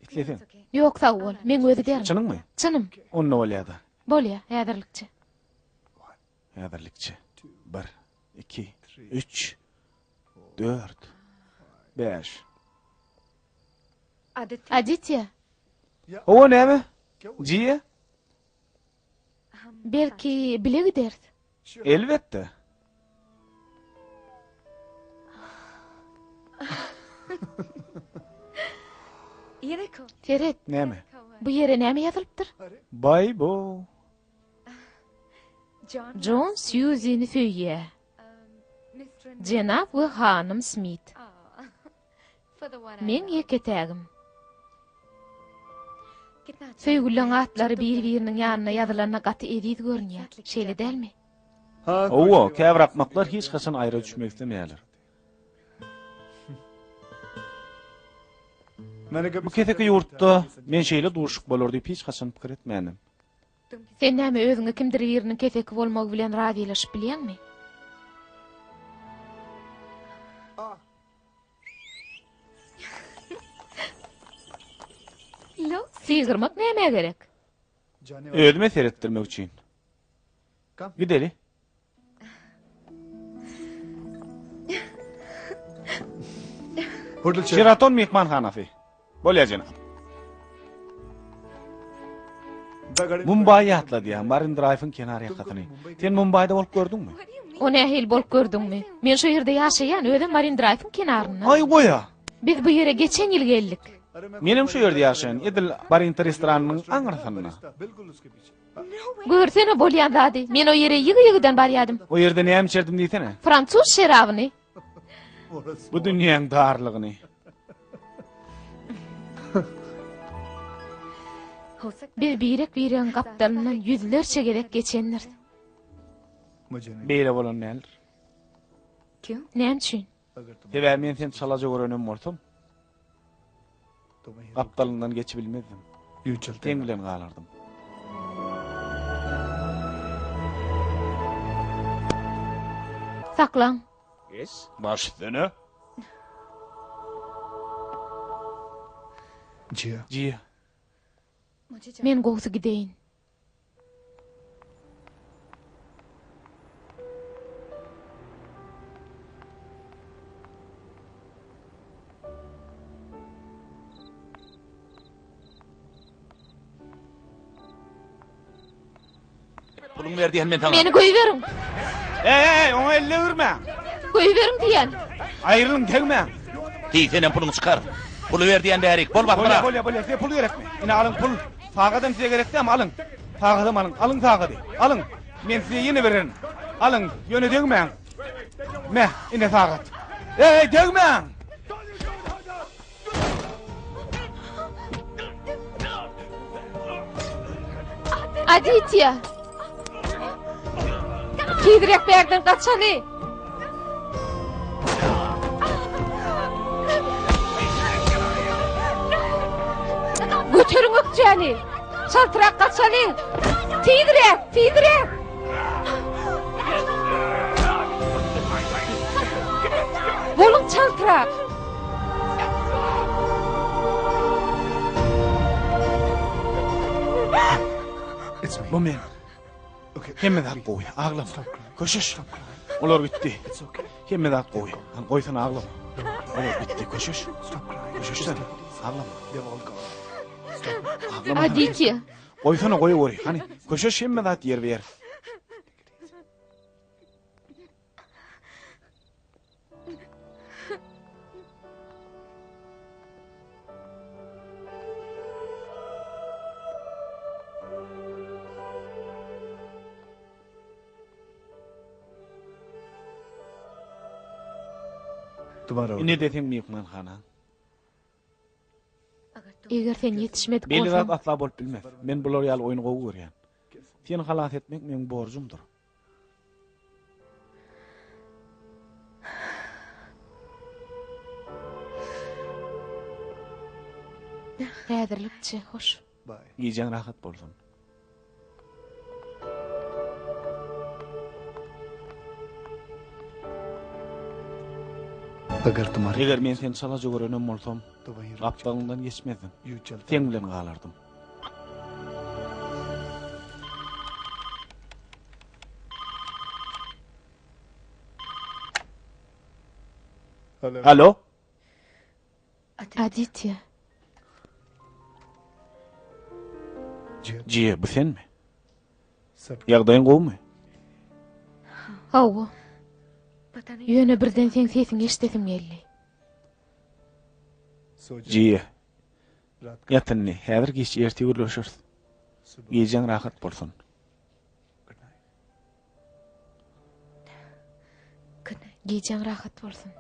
Isleseň. Ýok, sag bol. Meň öz giderin. Çynyňmy? Çynym. Onda bolýa-da. Bolýa, häzirlikçe. Häzirlikçe. Bir, iki, üç, dört, bäş. Aditýa. Hawa, näme? Jiýe? Belki, bile gideris. Elbetde. Seret. Näme? Bu ýere näme ýazylypdyr? Baý bo. Jon Sýuzini söýýär. Jenap we hanym Smit. Meň ýeke-tägim. Söýgüliň atlary bir-biriniň ýanyna ýazylanda gaty eziz görünýär, şeýle dälmi? Hawa, käbir akmaklar hiç haçan aýra düşmek islemeýärler. Bu keseki ýurtda men şeýle duşuşyk bolar diýip hiç haçan pikir etmändim. Sen näme özüňe kimdir biriniň keseki bolmagy bilen razylaşyp bilýäňmi? Sygyrmak nämä gerek? Özüme seretdirmek üçin. Gideli. Şeraton myhmanhanasy. Bolýar jenap. Mumbaý ýatladýar, Marin Draýwyň kenar ýakasyny. Sen Mumbaýda bolup gördüňmi? O nähili bolup gördüňmi? Men şo ýerde ýaşaýan, özem Marin Draýwyň kenarynda. Aý goýa! Biz bu ýere geçen ýyl geldik. Menem şu ýerde ýaşaýan, edil Barinta restoranynyň aňyrsynda. Görsene bolýan zady. Men o ýere ýygy-ýygydan barýadym. O ýerde näme içerdim diýsene? Fransuz şerabyny. Bu dünýäň darlygyny. Biz birek-biregiň gapdalyndan ýüzlerçe gezek geçendiris. Beýle bolan däldir. Näme üçin? Sebäbi men seni çalaja görenem bolsam, gapdalyňdan geçibilmezdim. Seň bilen galardym. Saklaň. Baş üstüne. Jiýa. Men gowusy gideýin. Puluňy ber diýen men saňa. Meni goýberiň. Eý, eý, oňa elle ürmäň. Goýberiň diýen. Aýrylyň, degmäň. Diý, senem puluňy çykar. Puly ber diýen bärik. Bol basgyra. Bolýa, bolýa, bolýa. Size pul gerekmi? Ine alyň pul. Sagadam size gerek dämi? Alyň. Sagadam alyň. Alyň sagady. Alyň. Men size ýene bererin. Alyň, ýöne degmäň. Me, ine sagat. Eý, degmäň! Aditya! Tizräk bärden gaçaly. Göteriň ökjäni. Çaltrak gaçalyň. Tizräk, tizräk. Boluň çaltrak. Bu men. Hemme zat gowy. Aglama. Köşeş. Olar gitdi. Hemme zat gowy. Hany goýsana aglama. Olar gitdi. Köşeş. Köşeşsene. Aglama. Aglama. Aditya. Goýsana goýaweri. Hany köşeş hemme zat ýerbe ýer. Ine-de seň myhmanhanaň. Eger sen ýetişmedik Beýle zat bolsaň, asla bolup bilmez. Men bular ýaly oýny gowy görýän. Seni halas etmek meň borjumdyr. Häzirlikçe hoş. Gijäň rahat bolsun. Eger men seni çalaja görenem bolsam, gapdalyňdan geçmezdim. Seň bilen galardym. Alo? Aditya. Jiýe, bu senmi? Ýagdaýyň gowumy? Hawa. Ýöne birden seň sesiňi eşidesim geldi. Jiýe, ýat indi. Häzir giç, ertir gürleşeris. Gijäň rahat bolsun. Gijäň rahat bolsun.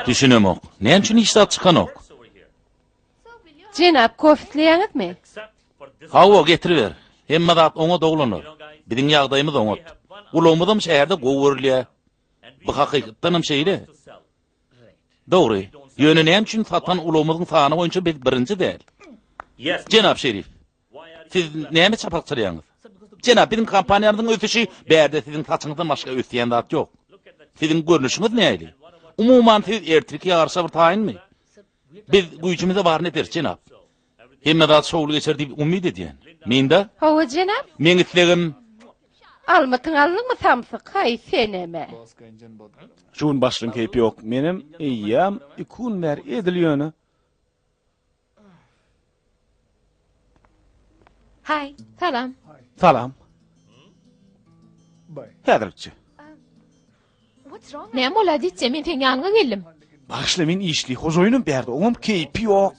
Düşünemok. Näme üçin hiç zat çykanok? Jenap, kofe isleýäňizmi? Hawa, getiriber. Hemme zat oňat oglanlar. Biziň ýagdaýymyz oňat. Ulagymyzam şäherde gowy görülýär. Bu hakykatdanam şeýle. Dogry. Ýöne näme üçin satan ulagymyzyň sany boýunça biz birinji däl? Jenap şerif, siz näme çapak çalýaňyz? Jenap, biziň kompaniýamyzyň ösüşi bärde siziň saçyňyzdan başga ösýän zat ýok. Siziň görnüşiňiz nähili? Umuman, siz ertirki ýaryşa bir taýynmy? Biz güýjümize baryny ederis, jenap. Hemme zat şowly geçer diýip umyt edýän. Linda? Hawa, jenap. Meň islegim. Almytyň aldyňmy samsyk, haý senem-ä. Şu gün başlygyň keýpi ýok. Menem eýýäm iki gün bäri edil ýöne. Hi. Salam. Salam. Häzirlikçe. Näme bolýar Ditje, men seň ýanyňa geldim. Bagyşla men işli, hojaýynym bärde, oňam keýpi ýok.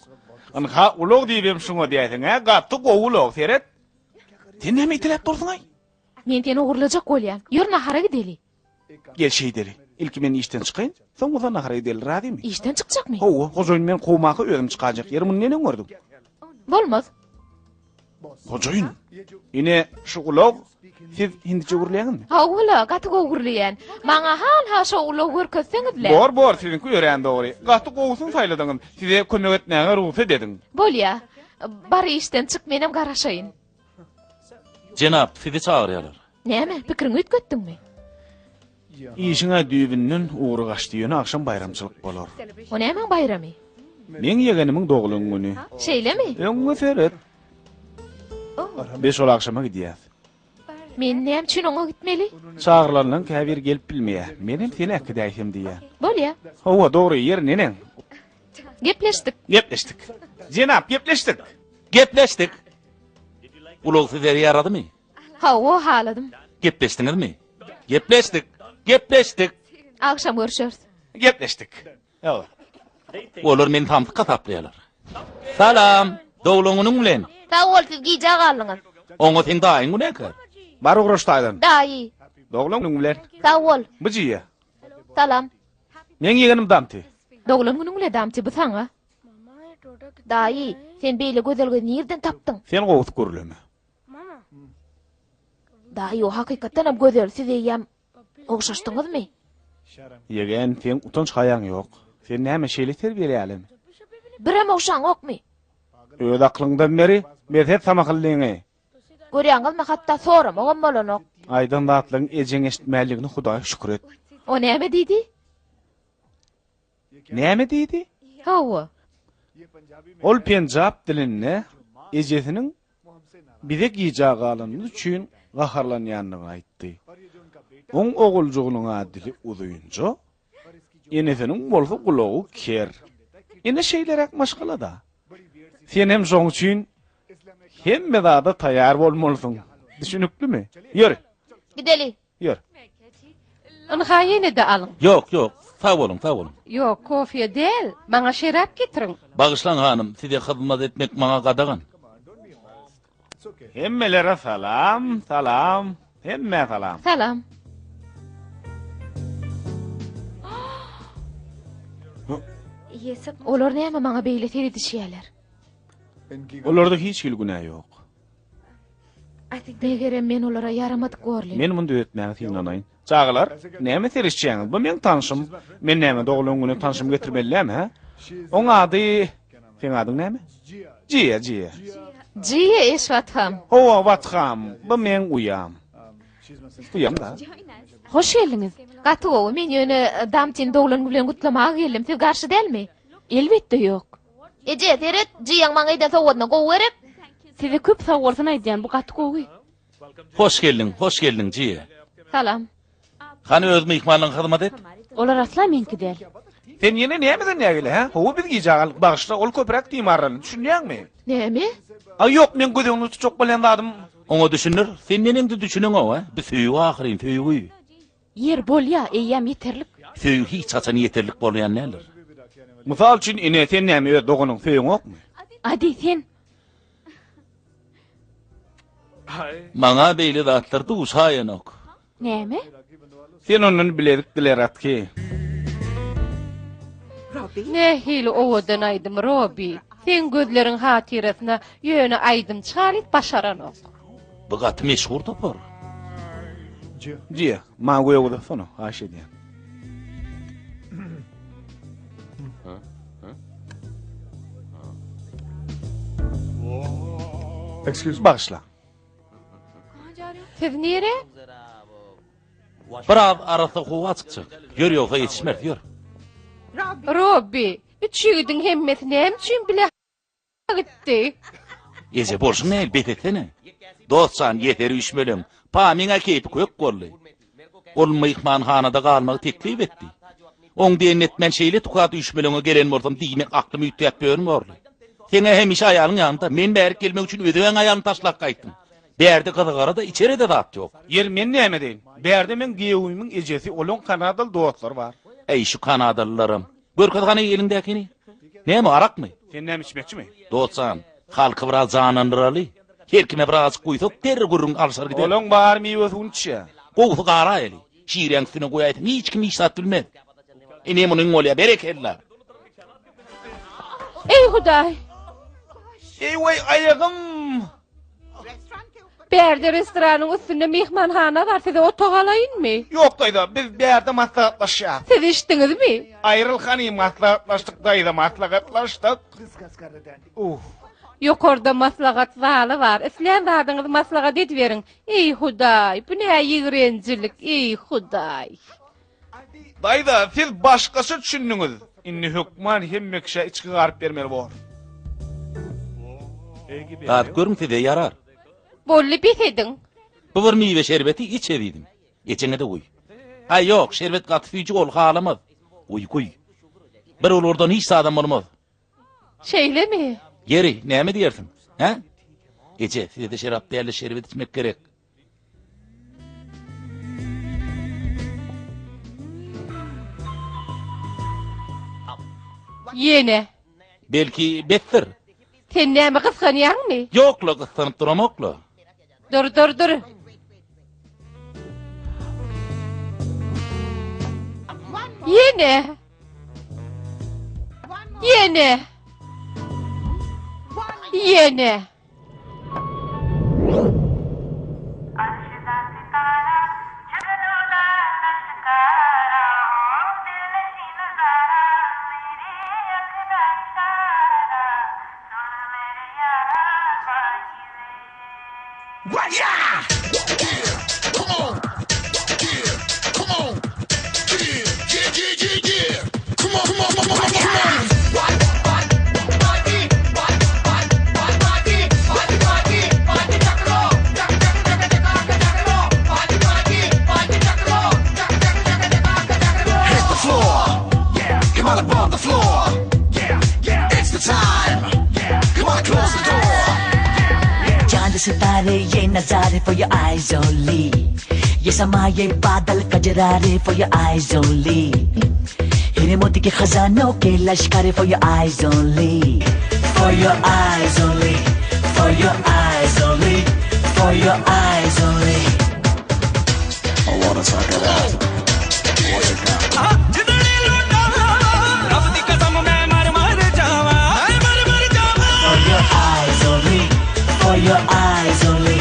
Ynha ulag diýibem şuňa diýäýseň, hä, gaty gowy ulag, seret. Sen näme iteläp dursuň-aý? Men seni ogurlajak bolýan. Ýör nahara gideli. Gel şeýdeli. Ilki men işden çykaýyn, soň bolsa nahara gideli, razymy? Işden çykjakmy? Hawa, hojaýyn meni kowmaka özüm çykaýjak. Ýeri muny neneň gördüň? Bolmaz. Hojaýyn, ine şu ulag, siz hindiçe gürleýäňizmi? Hawa-la, gaty gowy gürleýän. Maňa hal-ha şo ulagy görkezseňiz-le. Bor, bor, siziňki örän dogry. Gaty gowusyny saýladyňyz. Size kömek etmäge rugsat ediň. Bolýa. Bar işden çyk, menem garaşaýyn. Jenap, sizi çagyrýarlar. Näme, pikiriňi üýtgetdiňmi? Işiň-ä düýbünden ugry gaçdy, ýöne agşam baýramçylyk bolar. O nämäň baýramy? Meň ýegenimiň doglan güni. Şeýlemi? Öňňe seret. Biz şol agşama gidýäs. Men näme üçin oňa gitmeli? Çagyrylanlaryň käbiri gelip bilmeýär. Menem seni äkidäýsem diýýän. Bolýa. Hawa, dogry, ýeri neneň? Gepleşdik. Gepleşdik. Jenap, gepleşdik. Gepleşdik. Ulag size ýaradymy? Hawa, haladym. Gepleşdiňizmi? Gepleşdik. Gepleşdik. Agşam görüşeris. Gepleşdik. Hawa. Olar meni samsyk hasaplaýarlar. Salam. Doglan günüň bilen. Sag bol, siz gijä galdyňyz. Oňa seň daýyň günäkär. Bar ugraş daýdan. Daýy. Doglan günüň bilen. Sag bol. Bu jiýe. Salam. Meň ýegenim Damti. Doglan günüň bile Damti, bu saňa. Daýy, sen beýle gözel gyzy nirden tapdyň? Sen gowusy gürleme. Daýy, o hakykatdanam gözel, siz eýýäm ogşaşdyňyzmy? Ýegen, seň utanç-haýaň ýok. Sen näme, şeýle terbiýeleýälemi? Birem ogşaňokmy? Öz aklyňdan beri, bes et samakyllyňy. Görýäňizmi, hatda soramagam bolanok. Aýdan zatlaryň ejeň eşitmänligine Hudaýa şükür et. O näme diýdi? Näme diýdi? Hawa. Ol penjap dilinde ejesiniň bize gijä galanymyz üçin gaharlanýandygyny aýtdy. Oň oguljygynyň-a dili uzynja, enesiniň bolsa gulagy ker. Ine şeýleräk maşgala-da. Senem şoň üçin hemme zada taýýar bolmalysyň. Düşüniklimi? Ýör. Gideli. Ýör. Ynha ýene-de alyň. Ýok, ýok, sag boluň, sag boluň. Ýok, kofe däl, maňa şerap getiriň. Bagyşlaň hanym, size hyzmat etmek maňa gadagan. Hemmelere salam, salam, hemmä salam. Salam. Olar näme maňa beýle seredişýärler? Olarda hiç hili günä ýok. Megerem men olara ýaramadyk borly. Men muny düzetmäge synanaýyn. Çagalar, näme serişýäňiz? Bu meň tanşym. Men näme, doglan güne tanşymy getirmeli dälmi, hä? Oň ady... Seň adyň näme? Jiýa, Jiýa. Jiýa Eşwatham. Hawa, Watham. Bu meň uýam. Uýam-da. Hoş geldiňiz. Gaty gowy. Men ýöne Damtini doglan güni bilen gutlamaga geldim. Siz garşy dälmi? Elbetde ýok. Eje, seret, Jiýaň maňa eden sowgadyna gowy gerek. Size köp sag bolsun aýdýan, bu gaty gowy. Hoş geldiň, hoş geldiň, Jiýa. Salam. Hany öz myhmanlaryňa hyzmat et. Olar asla meňki däl. Sen ýene nämeden nägile, hä? Hawa, biz gijä galdyk, bagyşla, ol köpräk timarlandy, düşünýäňmi? Näme? Aý, ýok, meň göz öňünde tutjak bolýan zadym. Oňa düşündir. Sen neneňde düşüneňok, hä? Bu söýgi ahyryn, söýgi. Ýer, bolýa, eýýäm ýeterlik. Söýgi hiç haçan ýeterlik bolýan däldir. Mysal üçin, ine, sen näme öz doganyňy söýeňokmy? Adi, sen. Maňa beýle zatlar duşaýanok. Näme? Sen ondan bilezik dile, Ratki. Nähili owadan aýdym, Robi. Seň gözleriň hatyrasyna ýöne aýdym çalyp başaranok. Bu gaty meşhur topar. Jiýa, maňa göýä uzatsana, haýyş edýän. Bagyşla. Siz nire? Biraz arassa howa çykjak. Ýör ýogsa ýetişmeris, ýör. Robbi, üç ýigidiň hemmesi näme üçin bile? Gitdi. Eje bolşuň nähili bes etsene. Dost jan ýeser üýşmeleň. Pamyň-a keýpi kök boldy. Ol myhmanhanada galmagy teklip etdi. Oň diýenini etmän şeýle tukat üýşmeleňe gelen bolsam diýmek aklym üýtgäp ýörün borly. Seň-ä hemişe aýalyň ýanynda, men bärik gelmek üçin özüňäň aýalyny taşlap gaýtdym. Bärde gyzygara-da, içere-de zat ýok. Ýeri men näme edeýin? Bärde meň giýewimiň ejesi, olaň kanadaly dostlary bar. Äý şu kanadalylaram. Görkez hany eliňdäkini. Näme arakmy? Sen näme içmekçimi? Dost jan, halky biraz janlandyraly. Her kime birazajyk guýsak, derrew gürrüň alşar gider. Olaň bary miwe suwuny içýär. Gowusy garaýaly. Şiräň üstüne goýaýsaň hiç kim hiç zat bilmez. Ine munyň bolýa, berekella. Eý Hudaý! Eý weý aýagym! Bärde restoranyň üstünde myhmanhana bar, size otag alaýynmy? Ýok daýza, biz bärde maslahatlaşýas. Siz içdiňizmi? Aýryl hany, maslahatlaşdyk daýza, maslahatlaşdyk. Uh. Ýokarda maslahat zaly bar, islän zadyňyzy maslahat ediberiň. Eý Hudaý, bu nä ýigrenjilik, eý Hudaý. Daýza, siz başgaça düşündiňiz. Indi hökman hemme kişä içgi garyp bermeli bor. Dadyp görüň size ýarar. Boldy bes ediň. Bu bir miwe şerbeti iç ezizim. Ejeňe-de guý. Aý ýok, şerbet gaty süýji ol halamaz. Guý guý. Bir bulgurdan hiç zadam bolmaz. Şeýlemi? Ýeri, näme diýersiň? Hä? Eje, size-de şerap däl-de şerbet içmek gerek. Ýene. Belki besdir. Sen näme gysganýaňmy? Ýok-la, gyssanyp duramok-la. Dur, dur, dur. Ýene. Ýene. Ýene. चांद सितारे ये नजारे for your eyes only ये समा ये बादल कजरारे for your eyes only हीरे मोती के खजानों के लश्कर for your eyes only for your eyes only for your eyes only for your eyes only ਜਿੱਦਣੇ ਲੁੱਟਾਂ ਰੱਬ ਦੀ ਕਸਮ ਮੈਂ ਮਰ ਮਰ ਜਾਵਾਂ ਮੈਂ ਮਰ ਮਰ ਜਾਵਾਂ For your eyes only, for your eyes only,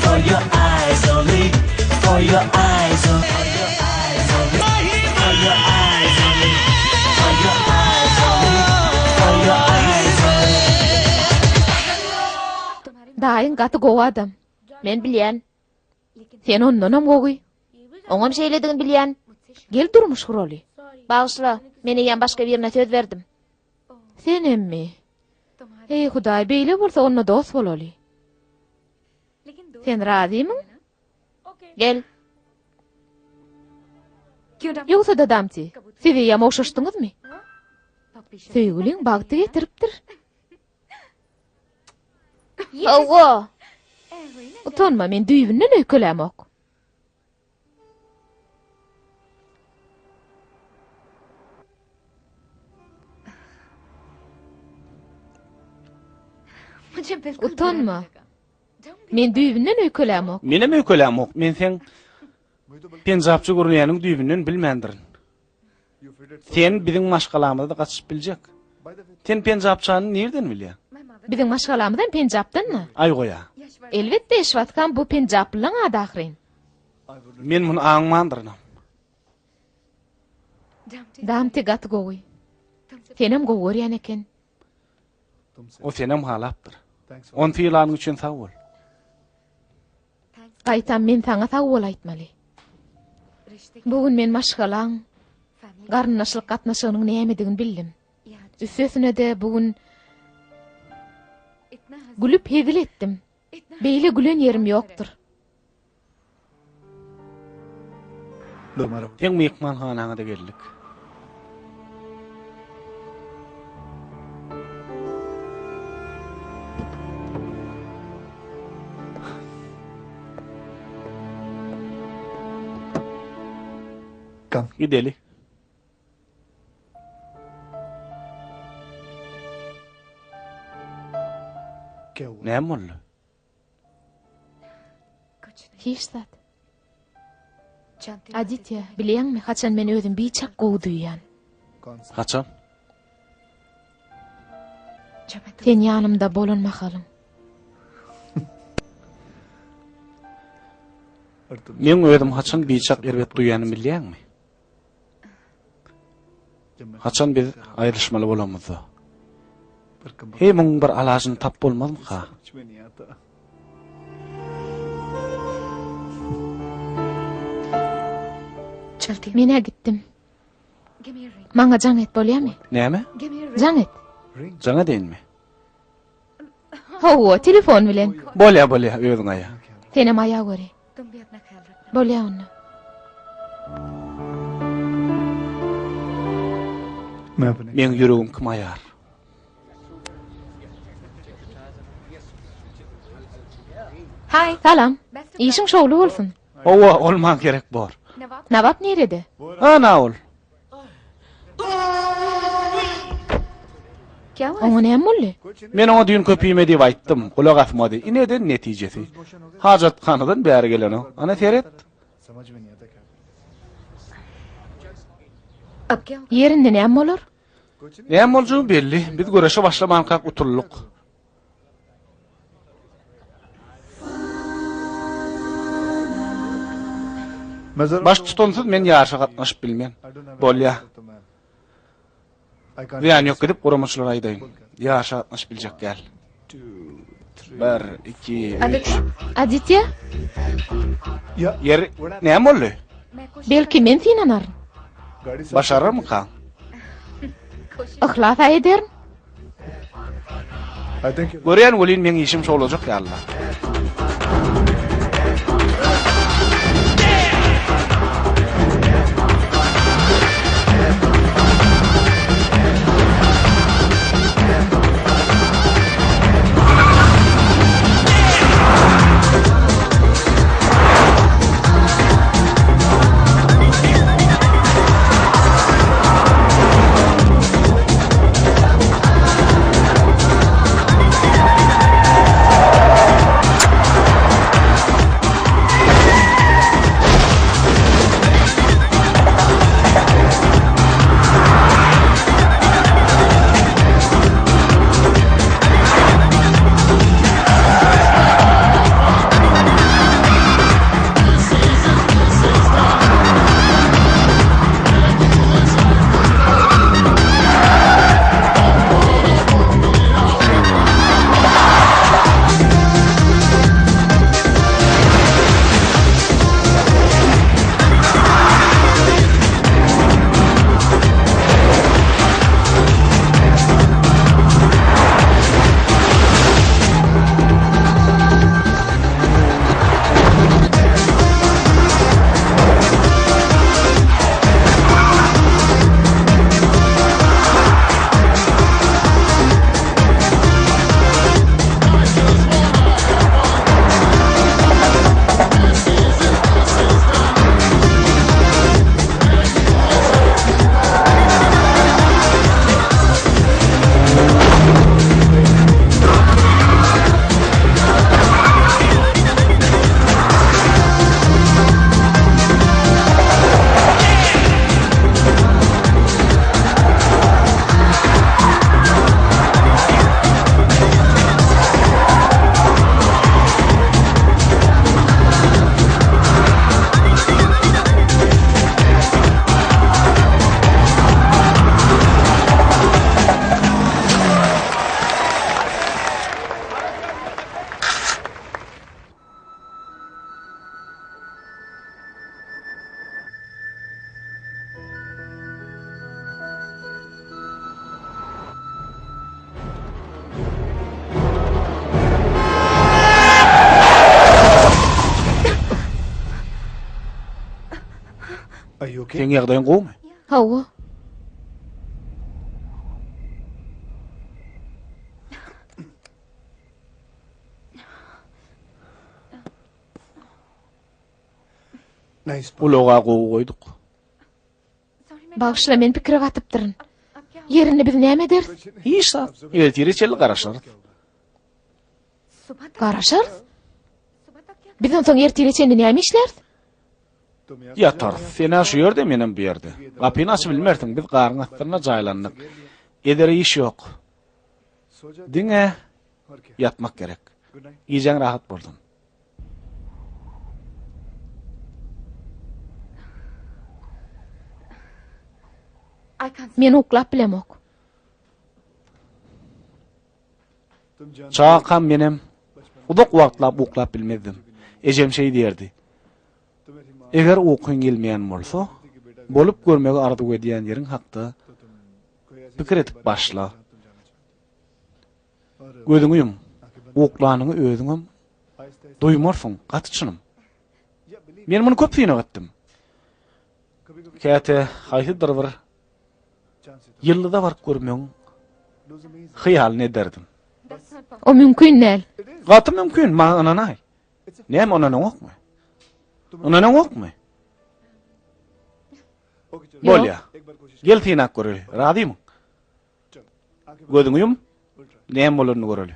for your eyes only, for your eyes only. For your eyes only, for your eyes only, for your eyes only. Daýyň gaty gowy adam. Men bilýän. Sen ondanam gowy. Oňam şeýledigini bilýän. Gel durmuş guraly. Bagyşla, men eýýäm başga birine söz berdim. Senemmi? Eý Hudaý, beýle bolsa onda dost bolaly. Sen razymyň? Gel. Ýogsa-da Damti, siz eýýäm ogşaşdyňyzmy? Söýgüliň bagty getiripdir. Hawa. Utanma, men düýbünden öýkelämok. Utanma. Men düýbünden öýkelämok. Menem öýkelämok. Men seň penjapça görünýäniňi düýbünden bilmändirin. Sen biziň maşgalamyza-da gatyşyp biljek. Sen penjapçany nirden bilýäň? Biziň maşgalamyzam penjapdan-da. Aý goýa. Elbetde Eşwatkam bu penjaplylaň ady ahyryn. Men muny aňmandyrynam. Damti gaty gowy. Senem gowy görýän eken. O senem halapdyr. Ony sylanyň üçin sag bol. Gaýtam men saňa sag bol aýtmaly. Bu gün men maşgalaň, garyndaşlyk gatnaşygynyň nämedigini bildim. Üstesine-de bu gün. Gülüp hezil etdim. Beýle gülen ýerim ýokdur. Seň myhmanhanaňa-da geldik. Gideli. Näme boldy? Hiç zat. Aditýa, bilýäňmi, haçan men özüm biçak gowy duýýan. Haçan? Sen ýanymda bolan mahalyň. Meň özüm haçan biçak erbet duýýanymy bilýäňmi? Haçan biz aýrylyşmaly bolamyzda. Heý, muň bir alajyny tap bolmazmyka? Men-ä gitdim. Maňa jaň et bolýamy? Näme? Jaň et. Jaň edeýinmi? Hawa, telefon bilen. Bolýa, bolýa, özüň aýa. Senem aýa göri. Bolýa onda. Meň ýüregim kim aýar? Salam. Işiň şowly bolsun. Hawa, ol maňa gerek bor. Nawap nirede? Ana ol. Oňa näme boldy? Men oňa düýn köp iýme diýip aýtdym. Gulak asmady. Ine eden netijesi. Hajathanadan bäri gelenok. Ana seret. Ýer indi näme bolar? Näme boljagy belli. Biz göreşe başlamankak utuldyk. Baş tutansyz men ýaryşa gatnaşyp bilmen. Bolýa. Zyýany ýok gidip guramaçylara aýdaýyn. Ýaryşa gatnaşyp biljek däl. Bir, iki, üç. Aditýa? Ýeri, näme boldy? Belki men synanaryn. Başararmykaň? Yhlas-a ederin. Görýän welin meň işim şowlajak ýaly-la. Seň ýagdaýyň gowumy? Hawa. Ulaga gowy goýduk. Bagyşla, men pikire batypdyryn. Ýerinde biz näme ederis? Hiç zat. Ertire çenli garaşarys. Garaşarys? Biz onsoň ertire çenli näme işläris? Ýatarys. Sen-ä şu ýerde, menem bu ýerde. Gapyny açyp bilmersiň, biz garyň astynda jaýlandyk. Edere iş ýok. Diňe ýatmak gerek. Gijäň rahat bolsun. Men uklap bilemok. Çagakam menem uzak wagtlap uklap bilmezdim. Ejem şeý diýerdi, Eger ukyň gelmeýän bolsa, bolup görmegi arzuw edýän ýeriň hakda pikir edip başla. Gözüňi ýum, uklanyňy özüňem duýmarsyň, gaty çynym. Men muny köp synag etdim. Käte haýsydyr bir ýyldyza baryp görmegiň hyýalyny ederdim. O mümkin däl. Gaty mümkin, maňa ynanaý. Näme ynanaňokmy? Ynanaňokmy? Bolýa. Gel synap göreli. Razymyň? Gözüňi ýum. Näme bolanyny göreli.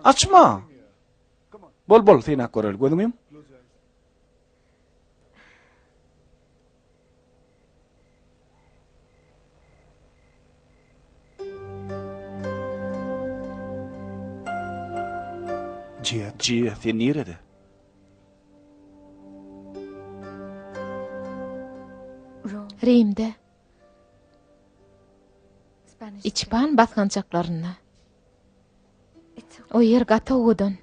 Açma. Bol bol synap göreli. Gözüňi ýum. Jiýa, sen nirede? Rimde. Içpan basgançaklarynda. O ýer gaty owadan.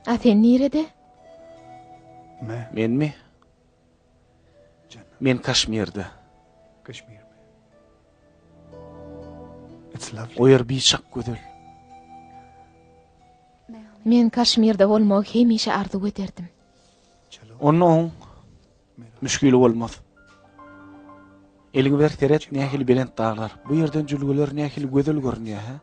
A sen nirede? Menmi? Men Kaşmirde. O ýer biçak gözel. Men Kaşmirde bolmagy hemişe arzuw ederdim. Onda oň müşgili bolmaz. Eliňi ber seret nähili belent daglar. Bu ýerden jülgeler nähili gözel görünýär, hä?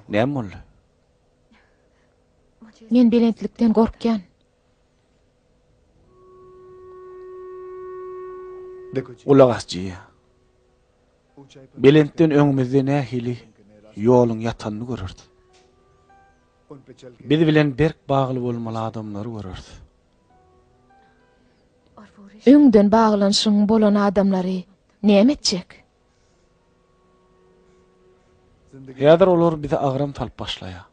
Näme boldy? Men belentlikden gorkýan. Gulak as Jiýa. Belentden öňümizde nähili ýoluň ýatanyny göreris. Biz bilen berk bagly bolmaly adamlary göreris. Öňden baglanyşygyň bolan adamlary näme etjek? Häzir olar bize agram salyp başlaýar.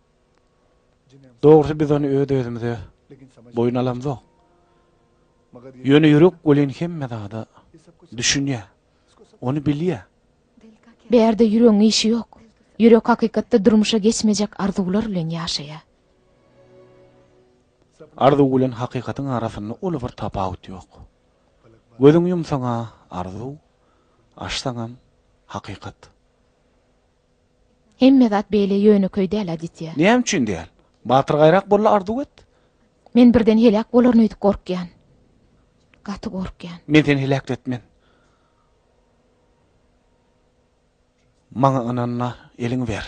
Dogrusy biz ony öz-özümize boýun alamzok. Ýöne ýürek welin hemme zada düşünýär. Ony bilýär. Bärde ýüregiň işi ýok. Ýürek hakykatda durmuşa geçmejek arzuwlar bilen ýaşaýar. Arzuw bilen hakykatyň arasynda uly bir tapawut ýok. Gözüňi ýumsaň-a arzuw, açsaňam hakykat. Hemme zat beýle ýönekeý däl, Aditýa. Näme üçin däl? Batyrgaýrak bol-da arzuw et. Men birden heläk bolaryn öýdüp gorkýan. Gaty gorkýan. Men seni heläk etmen. Maňa ynan-da, eliňi ber.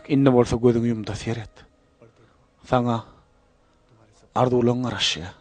Indi bolsa gözüňi ýum-da seret. Saňa arzuwlaň garaşýar.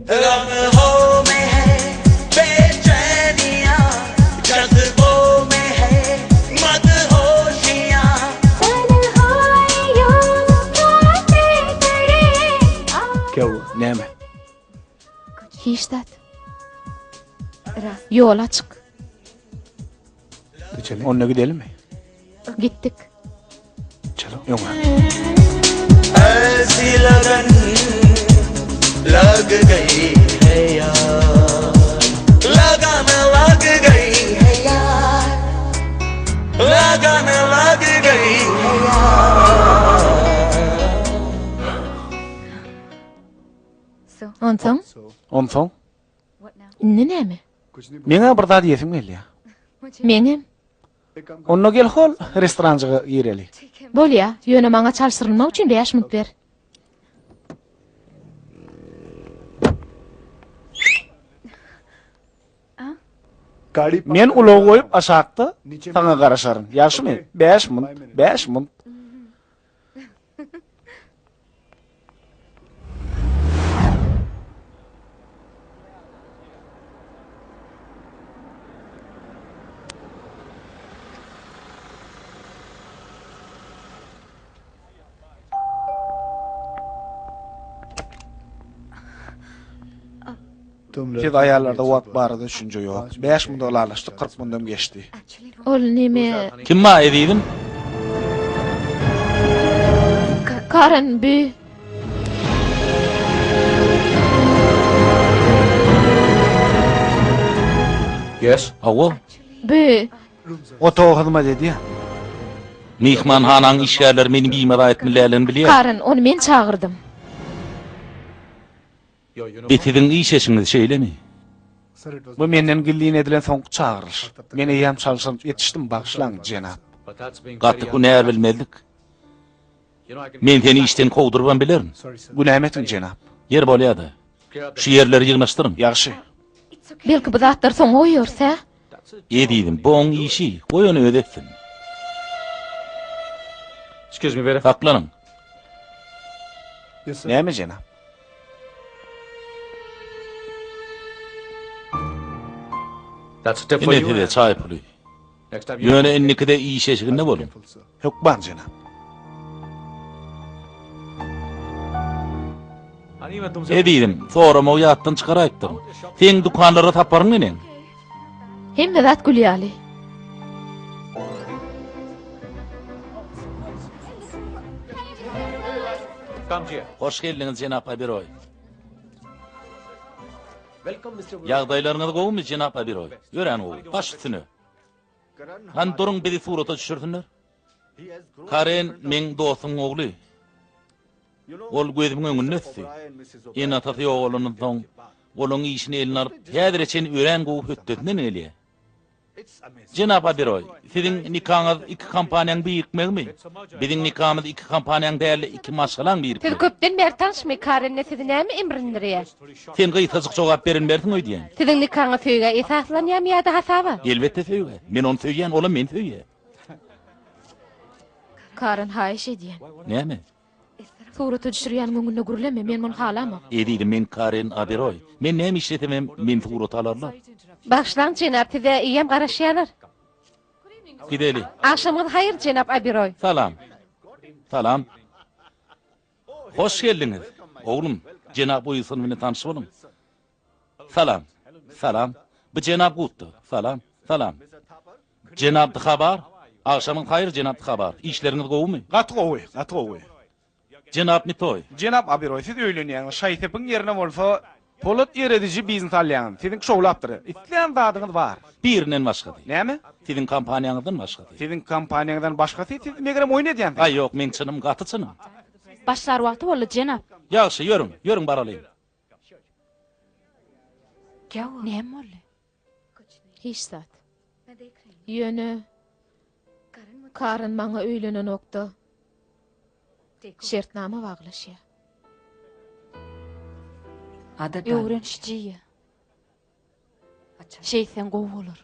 लम्हों में है बेचैनियां जज्बों में है मदहोशियां Näme? Hiç zat. Ýol açyk. Onda gidelimi? Gitdik. Öňe. ऐसी लगन लग गई है यार लगन लग गई है यार लगन लग गई है यार Onsoň? Onsoň? Indi näme? Meň-ä bir zat iýesim gelýär. Meňem. Onda gel hol restoranjyga gireli. Bolýa, ýöne maňa çalşyrylmak üçin bäş minut ber. Men ulagy goýup aşakda saňa garaşaryn. Ýagşymy? Bäş munt, bäş munt. Siz aýallarda wagt barada düşünje ýok. 5 munda ylalaşdyk, 40 mundam geçdi. Ol neme? Kim bar ezizim? Karen bi. Yes. Hawa. Bi. Otaga hyzmat edýän. Myhmanhanaň işgärleri meni bimaza etmelilerini bilýär. Karen, ony men çagyrdym. Bi siziň iş eşigiňiz şeýlemi? Bu menden gizlin edilen soňky çagyryş. Men eýýäm çalşyryp ýetişdim, bagyşlaň, jenap. Gaty hünär bilmezlik. Men seni işden kowdurybam bilerin. Günämi etiň, jenap. Ýer bolýa-da. Şu ýerleri ýygnaşdyryň. Ýagşy. Belki bu zatlary soňa goýarys, hä? Ezizim, bu oň işi, goý ony özi etsin. Saklanyň. Näme, jenap? Ine size çaý puly. Ýöne indikide iş eşiginde boluň. Hökman, jenap. Ezizim, soramagy ýatdan çykaraýypdyryn. Seň dükanlara saparyň neneň? Hemme zat gül ýaly. Hoş geldiňiz, jenap Oberoý. Ýagdaýlaryňyz gowumy, jenap Oberoý? Örän gowy. Baş üstüne. Hany duruň bizi surata düşürsinler. Karen meň dostumyň ogly. Ol gözümiň öňünde ösdi. Ene-atasy ýogalandan soň, olaň işini eline alyp, häzire çenli örän gowy hötdesinden gelýär. Jenap Oberoý, siziň nikaňyz iki kompaniýaň birikmegimi? Biziň nikamyz iki kompaniýaň däl-de, iki maşgalaň birikmegi. Siz köpden bäri tanyşmy? Karenne sizi näme imrindirýär? Sen gysgajyk jogap berilmersiň öýdýän. Siziň nikaňyz söýgä esaslanýarmy ýa-da hasaba? Elbetde söýgä. Men ony söýýän, olam meni söýýär. Karen, haýyş edýän. Näme? Surata düşürýäniň öňünde gürleme, men muny halamok. Ezizim, men Karen Aberoý. Men näme işlesemem, meni surata alarlar. Bagyşlaň, jenap, size eýýäm garaşýarlar. Gideli. Agşamyňyz haýyr, jenap Aberoý. Salam. Salam. Hoş geldiňiz, oglum. Jenap Uilson bilen tanyş boluň. Salam. Salam. Bu jenap Gutda. Salam. Salam. Jenap Dhabar. Agşamyňyz haýyr, jenap Dhabar. Işleriňiz gowumy? Gaty gowy, gaty gowy. Jenap Mitoý. Jenap Aberoý, siz öýlenýäňiz, şaý-sepiň ýerine bolsa polat erediji biznes alýaňyz. Siziňki şowlapdyr. Islän zadyňyz bar. Birinden başgasy. Näme? Siziň kompaniýaňyzdan başgasy. Siziň kompaniýaňyzdan başgasy? Siz megerem oýun edýänsiňiz. Aý, ýok, meň çynym, gaty çynym. Başlar wagty boldy, jenap. Ýagşy, ýörüň, ýörüň baralyň. Näme boldy? Hiç zat. Ýöne Karen maňa öýlenenokda şertnama baglaşýar. Öwrenişiji. Şeýtseň gowy bolar.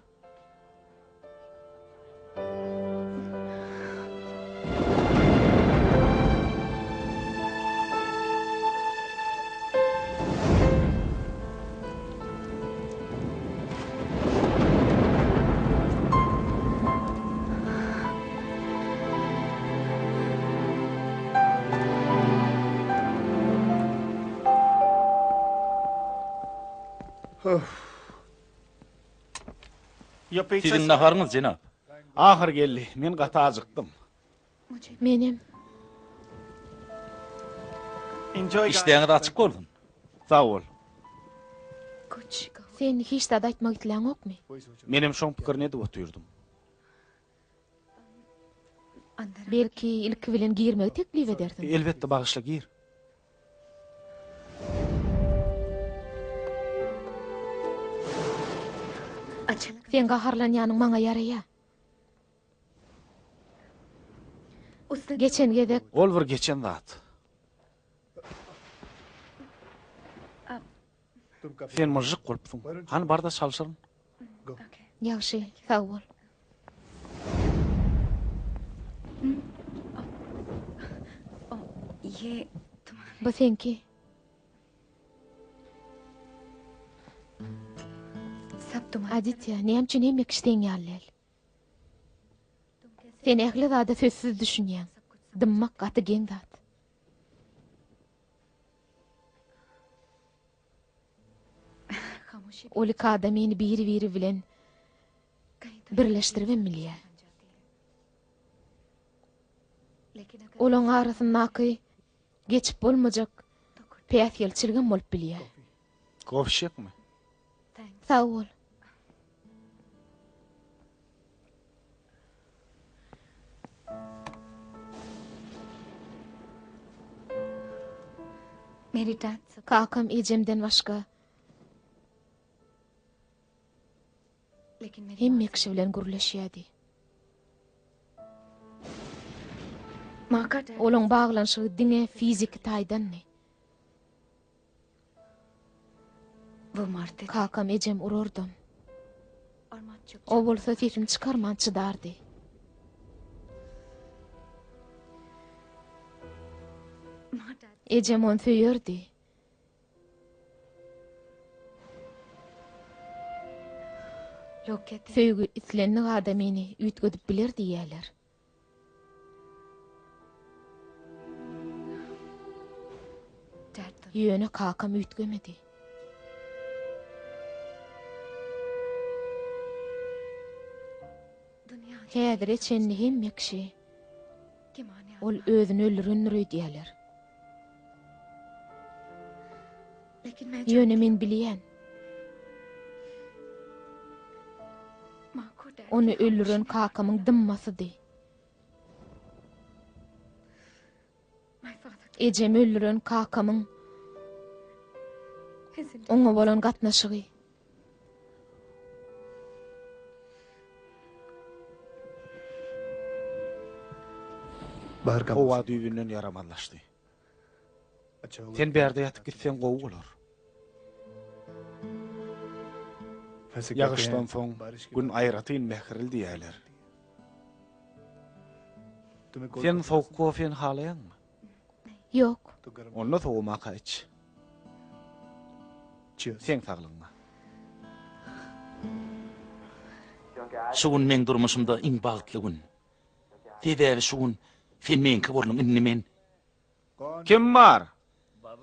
Siziň naharyňyz, jenap. Ahyr geldi. Men gaty ajykdym. Menem. Işdäňiz açyk bolsun. Sag bol. Sen hiç zat aýtmak isläňokmy? Menem şoň pikirini edip otyrdym. Belki, ilki bilen girmegi teklip edersiň? Elbetde, bagyşla, gir. Seň gaharlanýanyň maňa ýaraýa. Geçen gezek. Ol bir geçen zat. Sen myžžyk bolupsyň. Hany bar-da çalşyryn. Ýagşy, sag bol. Bu seňki. Aditýa, näme üçin hemme kişi seň ýaly däl? Sen ähli zada sözsüz düşünýäň. Dymmak gaty geň zat. Ol iki adamyny biri-biri bilen birleşdiribem bilýär. Olaň arasyndaky geçip bolmajak päsgelçiligem bolup bilýär. Kofe içjekmi? Sag bol. Kakam ejemden başga hemme kişi bilen gürleşýärdi. Olaň baglanyşygy diňe fiziki taýdandy. Kakam ejem urardam. O bolsa sesini çykarman çydardy. Ejem ony söýerdi. Söýgi islendik adamyny üýtgedip biler diýýärler. Ýöne kakam üýtgemedi. Häzire çenli hemme kişi ol özüni öldürendir öýdýärler. Ýöne men bilýän. Ony öldüren kakamyň dymmasydy. Ejemi öldüren kakamyň oňa bolan gatnaşygy. Howa düýbünden ýaramazlaşdy. Sen bärde ýatyp gitseň gowy bolar. Ýagyşdan soň gün aýratyn mähirli diýýärler. Sen sowuk kofeni halaýaňmy? Ýok. Onda sowamaka iç. Seň saglygyňa. Şu gün meň durmuşymda iň bagtly gün. Sebäbi şu gün sen meňki bolduň, indi men. Kim bar?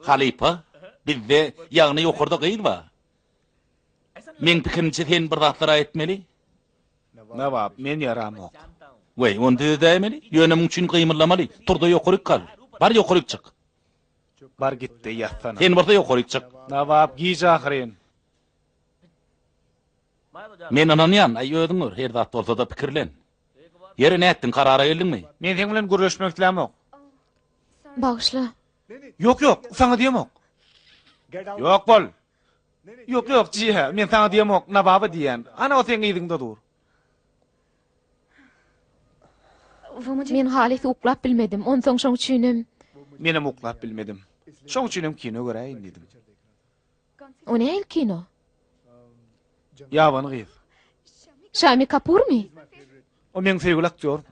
Halypa, bizde, ýagny ýokarda gyz bar. Meň pikirimçe sen bir zatlar aýtmaly. Nawab, men ýaramok. Weý, ony düzedäýmeli. Ýöne muň üçin gymyldamaly. Tur-da ýokaryk gal. Bar ýokaryk çyk. Bar git-de ýatsana. Sen bolsa ýokaryk çyk. Nawab, giç ahyryn. Men ynanýan, aý özüň gör, her zat bolsa-da pikirlen. Ýeri nätdiň, karara geldiňmi? Men seň bilen gürleşmek islämok. Bagyşla. Ýok, ýok, saňa diýemok. Ýok bol. Ýok, ýok, Jiha, men saňa diýemok, Nababa diýýän. Ana o seň yzyňda dur. Men halys uklap bilmedim, onsoň şoň üçinem. Menem uklap bilmedim. Şoň üçinem kino göräýin diýdim. O nähili kino? Ýabany gyz. Şami Kapurmy? O meň söýgüli aktýorym.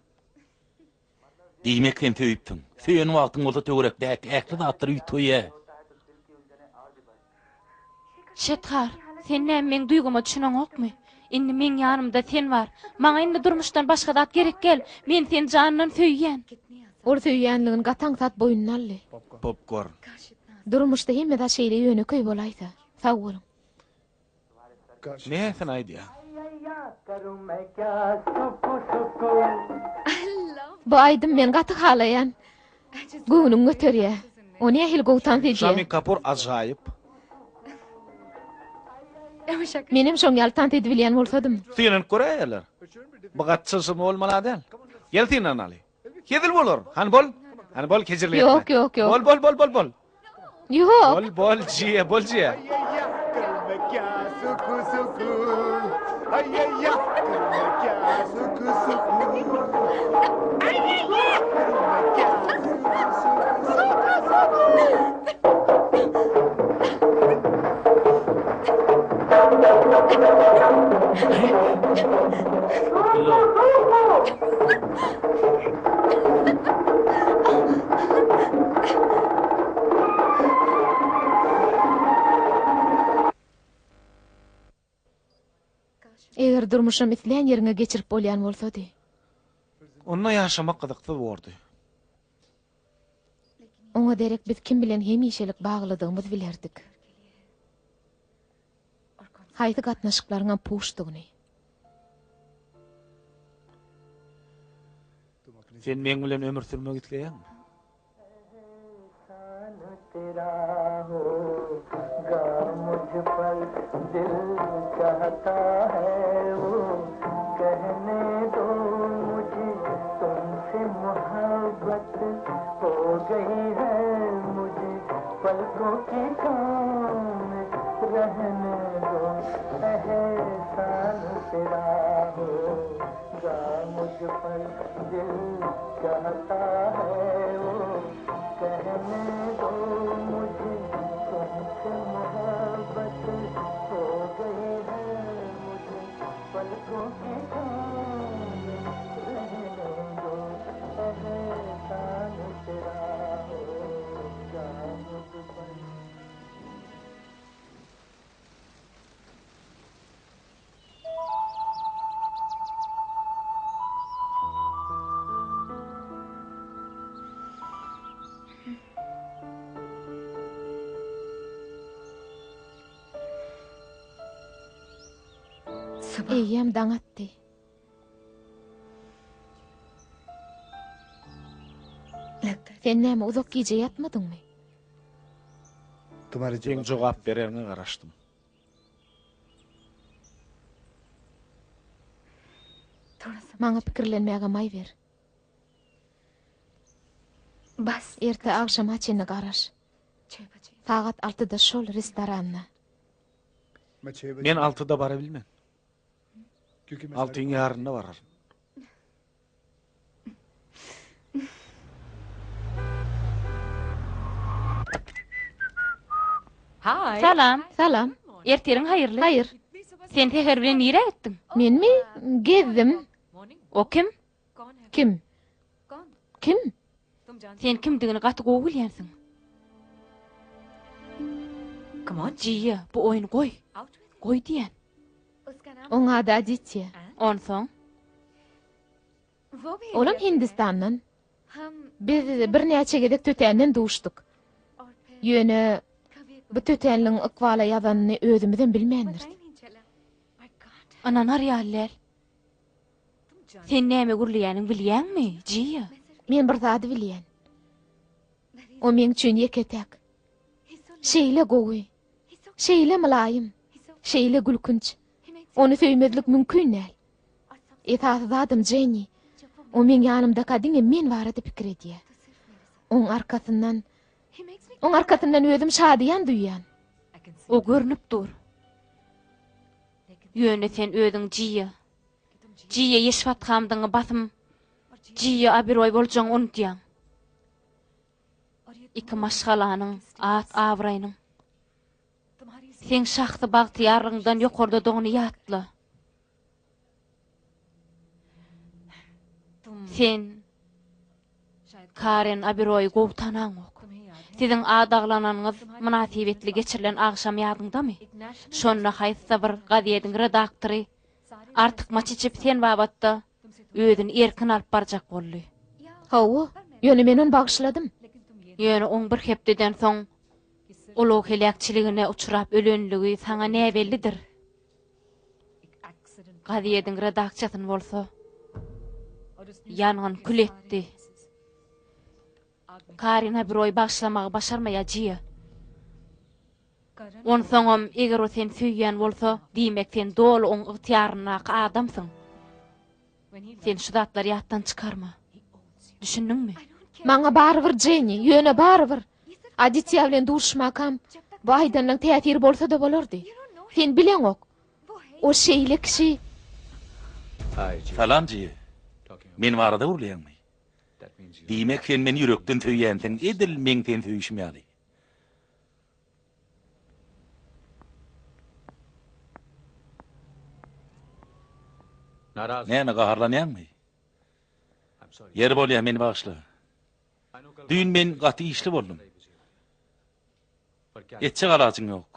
Diýmek sen söýüpsiň. Söýen wagtyň bolsa töwerekdäki ähli zatlar üýtgeýär. Şetkar, sen näme meň duýgyma düşüneňokmy? Indi meň ýanymda sen bar. Maňa indi durmuşdan başga zat gerek däl. Men seni jandan söýýän. Ol söýýänligini gaty aňsat boýnuna aldy. Popkorn. Durmuşda hemme zat şeýle ýönekeý bolaýsa. Sag boluň. Näsini aýdýaň? Bu aýdym men gaty halaýan. Göwnüňi göterýä. O nähili gowy tans edýä. Şami Kapur ajaýyp. Menem şoň ýaly tans edibilýän bolsadym. Synanyp göräýerler. Bu gaty çylşyrymly bolmaly-a däl. Gel synanaly. Hezil bolar. Hany bol. Hany bol kejirlik etme. Ýok, ýok, ýok. Bol, bol, bol, bol, bol. Ýok. Bol, bol, jiýe, bol, jiýe. Eger durmuşam islän ýeriňe geçirip bolýan bolsady. Onda ýaşamak gyzyksyz bordy. Oňa derek biz kim bilen hemişelik baglydygymyzy bilerdik. Haýsy gatnaşyklaryňam puçdugyny. Sen meň bilen ömür sürmek isleýäňmi? Eýýäm daň atdy. Sen näme uzak gije ýatmadyňmy? Seň jogap bereriňe garaşdym. Maňa pikirlenmäge maý ber. Erte agşama çenli garaş. Sagat altyda şol restoranda. Men altyda bara bilmen. Altyň ýarynda bararyn. Salam. Salam. Ertiriň haýyrly. Haýyr. Sen säher bilen nirä gitdiň? Menmi? Gezdim. O kim? Kim? Kim? Sen kimdigini gaty gowy bilýänsiň. Jiýa, bu oýny goý. Goý diýýän. Oň ady Aditýa. Onsoň? Olam Hindistandan. Biz birnäçe gezek tötänden duşduk. Ýöne bu tötänligiň ykbala ýazanyny özümizem bilmändiris. Ynanar ýaly däl. Sen näme gürleýäniňi bilýäňmi, Jiýa? Men bir zady bilýän. O meň üçin ýeke-täk. Şeýle gowy. Şeýle mylaýym. Şeýle gülkünç. Ony söýmezlik mümkin däl. Esasy zadam Jenni. O meň ýanymdaka diňe men barada pikir edýär. Oň arkasyndan Oň arkasyndan özüm şadyýan duýýan. O görnüp dur. Ýöne sen özüň Jiýa. Jiýa Ýeşwathamdyňy basym Jiýa Abiroý boljagyňy unudýaň. Iki maşgalanyň at-abraýynyň seň şahsy bagtyýarlygyňdan ýokardadygyny ýatla. Sen Karen Abiroýy gowy tanaňok. Siziň adaglananyňyz mynasybetli geçirilen agşam ýadyňdamy? Şonda haýsyda bir gazediň redaktory artykmaç içip sen babatda özüni erkin alyp barjak boldy. Hawa, ýöne men ony bagyşladym. Ýöne oň bir hepdeden soň ulag heläkçiligine uçrap ölenligi saňa näbellidir. Gazýediň redaksiýasyny bolsa ýangyn kül etdi. Karin Oberoý bagyşlamagy başarmaýar Jiýa. Onsoňam eger o seni söýýän bolsa, diýmek sen doly oň ygtyýaryndaky adamsyň. Sen şu zatlary ýatdan çykarma. Düşündiňmi? Maňa barybir Jenni, ýöne barybir. Aditýa bilen duşmakam bu aýdanyň täsiri bolsa-da bolardy. Sen bileňok. O şeýle kişi. Salam Jiýe. Men barada gürleýäňmi? Diýmek sen meni ýürekden söýýänsiň, edil meň seni söýüşim ýaly. Näme gaharlanýaňmy? Ýeri bolýa, meni bagyşla. Düýn men gaty işli boldum. Etjek alajyň ýok.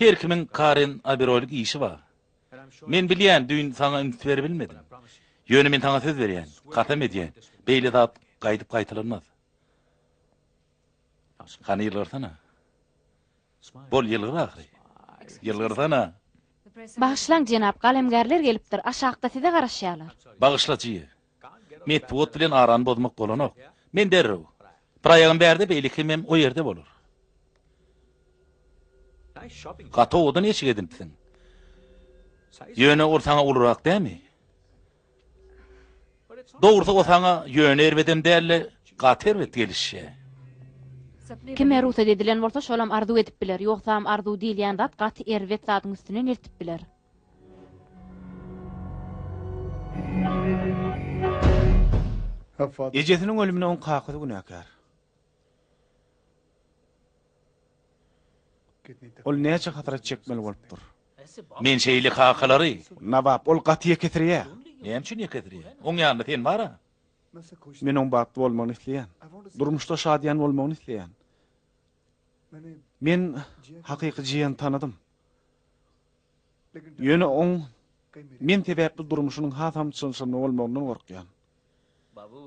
Her kimiň Karen Aberoýlyk işi bar. Men bilýän, düýn saňa üns beribilmedim. Ýöne men saňa söz berýän, kasam edýän, beýle zat gaýdyp gaýtalanmaz. Hany ýylgyrsana. Bol ýylgyr ahyry. Ýylgyrsana. Bagyşlaň jenap, galemgärler gelipdir, aşakda size garaşýarlar. Bagyşla jiýe. Metbugat bilen arany bozmak bolanok. Men derrew. Bir aýagym bärde, beýlekimem o ýerde bolar. Gaty owadan eşik edinipsiň. Ýöne ol saňa ulurak dämi? Dogrusy o saňa ýöne erbedem däl-de, gaty erbet gelişýär. Kime rugsat edilen bolsa, şolam arzuw edip biler. Ýogsam arzuw diýilýän zat gaty erbet zadyň üstünden eltip biler. Ejesiniň ölümine oň kakasy günäkär. Ol näçe hasrat çekmeli bolupdyr. Men şeýle kakalary. Nawap, ol gaty ýekesireýär. Näme üçin ýekesireýär? Oň ýanynda sen bar-a. Men oň bagtly bolmagyny isleýän. Durmuşda şadyýan bolmagyny isleýän. Men hakyky Jiýeni tanadym. Ýöne oň men sebäpli durmuşynyň hasam çylşyrymly bolmagyndan gorkýan.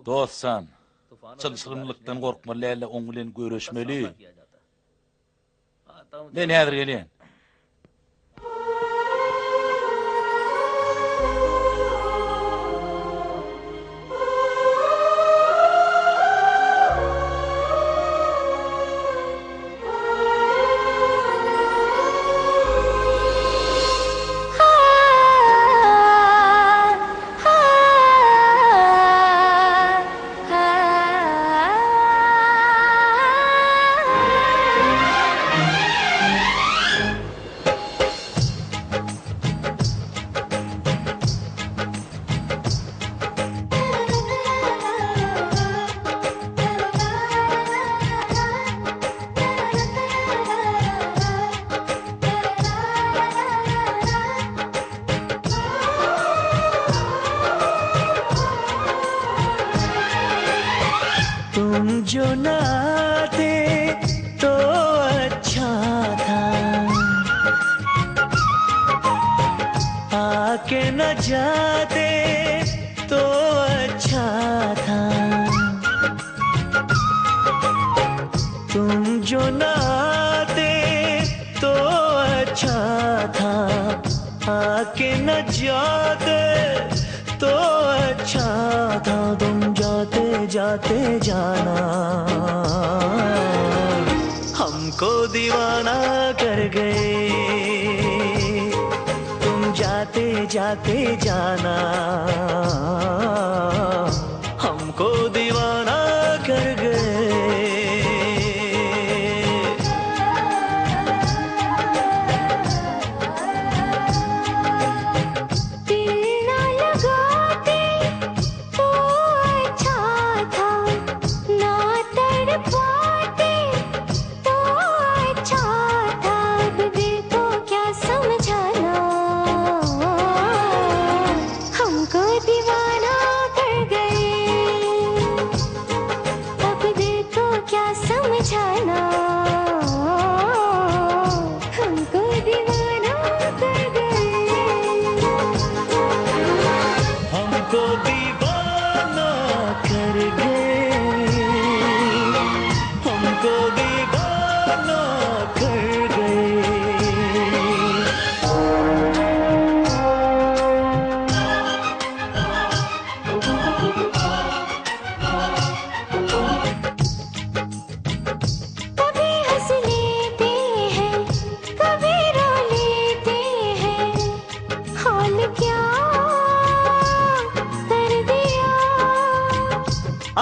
Dost jan, çylşyrymlykdan gorkmaly däl-de, oň bilen göreşmeli. Men häzir gelýän. Tum jo na aate to achha tha Aake na jaate to achha tha Tum jo na aate to achha tha Aake na jaate to achha tha Tum jaate jaate jaana Humko deewana kar gaye Tum jaate jaate jaana Humko deewana kar gaye Dil na lagate to achha tha na तड़पाते तो अच्छा था अब दिल को क्या समझाना हमको दीवाना कर गए।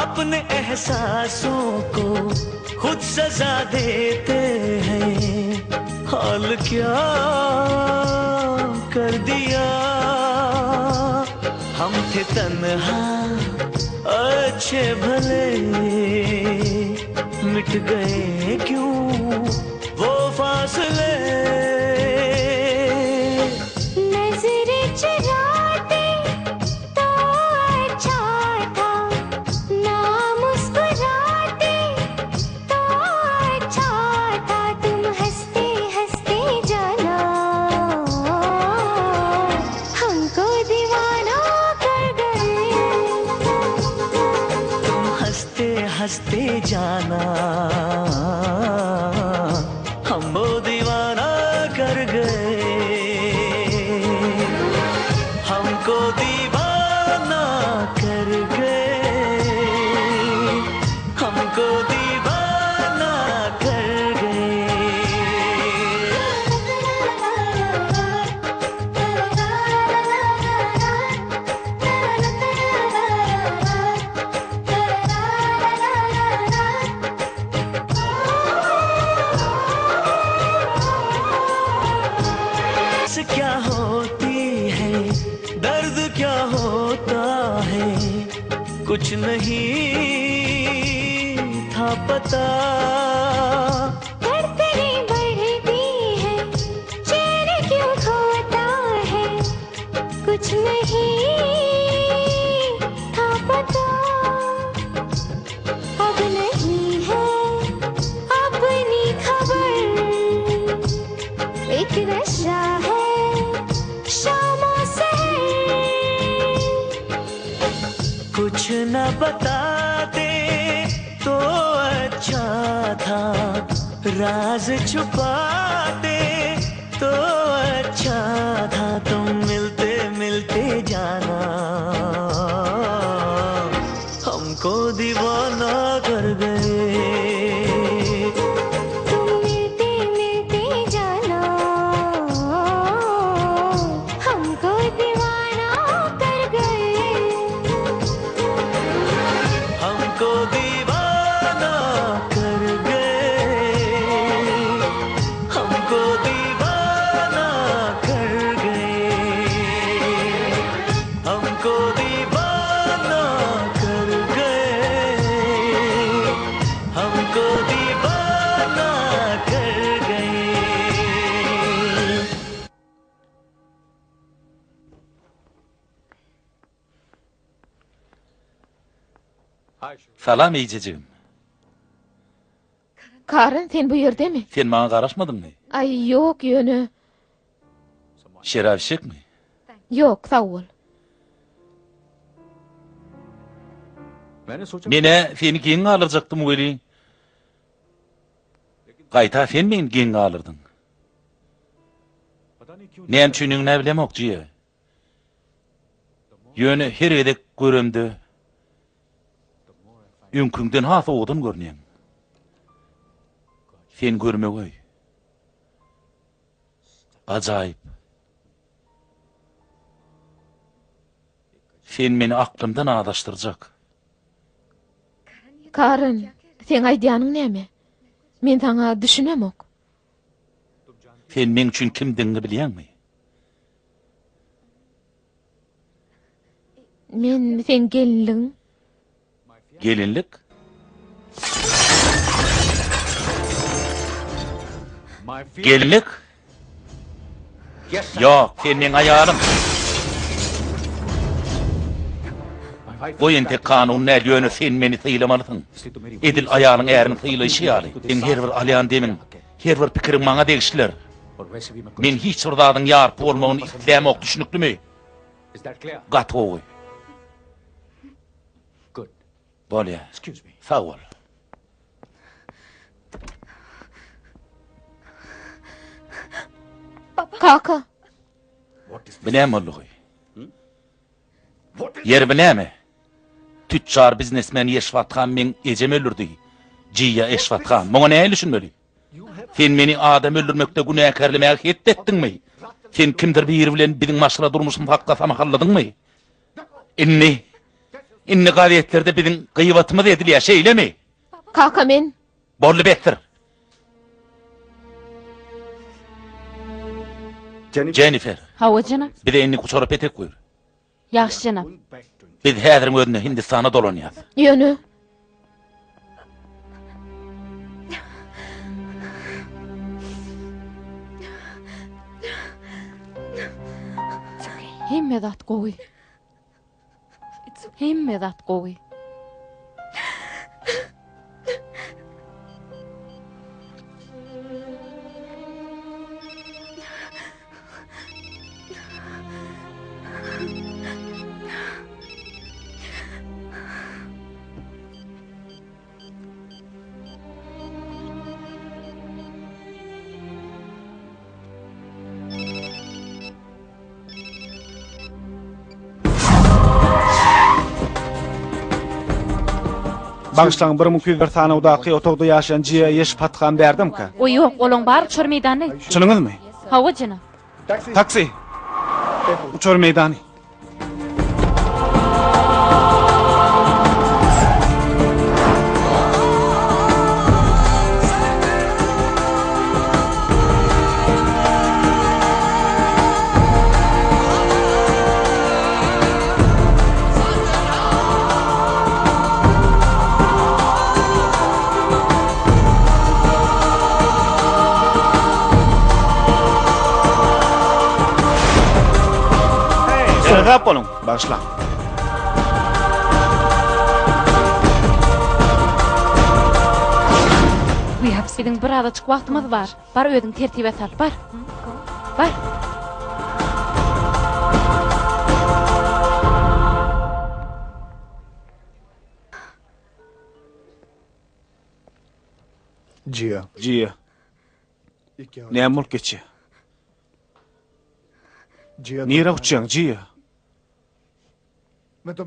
Apne ehsason ko khud saza dete hain Haal kya kar diya Hum the tanha अच्छे भले मिट गए क्यों वो फासले नजरें चुराते तो अच्छा था ना मुस्कुराते तो अच्छा था तुम हंसते हंसते जाना हमको दीवाना कर गए तुम हंसते हंसते जाना हमको दीवाना कर गए हमको दीवाना कर गए हमको दीवाना कर गए से क्या होती है दर्द क्या होता है कुछ नहीं था पता धड़कनें बढ़ती है चैन क्यों खोता है कुछ नहीं था पता अब नहीं है अपनी खबर एक नशा है शामों से कुछ न बताते तो अच्छा था राज छुपाते तो अच्छा था तुम मिलते मिलते जाना हमको दीवाना कर गए तुम मिलते मिलते जाना हमको दीवाना कर गए हमको दीवाना कर गए हमको दीवाना कर गए हमको दीवाना कर गए हमको दीवाना कर गए Salam eýjejigim. Karan sen bu ýerdemi? Sen maňa garaşmadyňmy? Aý ýok ýöne. Şerap içjekmi? Ýok sag bol. Men-ä seni geň galdyrjakdym weli, gaýta sen meni geň galdyrdyň. Näme üçindigini-ä bilemok, Jiýe. Ýöne her gezek göremde öňküňden has owadan görünýäň. Sen görmegeý. Ajaýyp. Sen meni aklymdan azaşdyrjak. Karan, seň aýdýanyň näme? Men saňa düşünemok. Sen meň üçin kimdigiňi bilýäňmi? Men seň gelinligiň. Gelinlik? Gelinlik? Ýok, sen meň aýalym. Goý entek kanun däl, ýöne sen meni sylamalysyň. Edil aýalyň ärini sylaýşy ýaly. Seň her bir alýan demiň, her bir pikiriň maňa degişlidir. Men hiç bir zadyň ýarpy bolmagyny islämok, düşnüklimi? Gaty gowy. Bolýar. Sag bol. Kaka. Bu näme boldugy? Ýeri bu näme? Tüçjar biznesmen Ýeşwat han meň ejemi öldürdi. Jiýa Eşwat han. Muňa nähili düşünmeli? Sen meni adam öldürmekde günäkärlemäge het etdiňmi? Sen kimdir biri bilen biziň maşgala durmuşymyz hakda samahalladyňmy? Indi. Indi gazetlerde biziň gyýbatymyz edilýär, şeýlemi? Kaka men. Boldy besdir. Jennifer. Hawa jenap. Bize indi uçara petek buýur. Ýagşy jenap. Biz häziriň özünde Hindistana dolanýas. Ýöne. Hemme zat gowy. Hemme zat gowy. Bagyşlaň, 1201 sanawdaky otagda ýaşaýan Jiýa Ýeş Pathan bärdemkä? O ýok, olaň bary uçar meýdanyna gitdi. Çynyňyzmy? Hawa, jenap. Taksi! Uçar meýdany. Seresap boluň, bagyşlaň. Biziň birazajyk wagtymyz bar. Bar özüňi tertibe sal, bar. Bar. Jiýa. Jiýa. Näme bolup geçýär? Nirä uçýaň, Jiýa?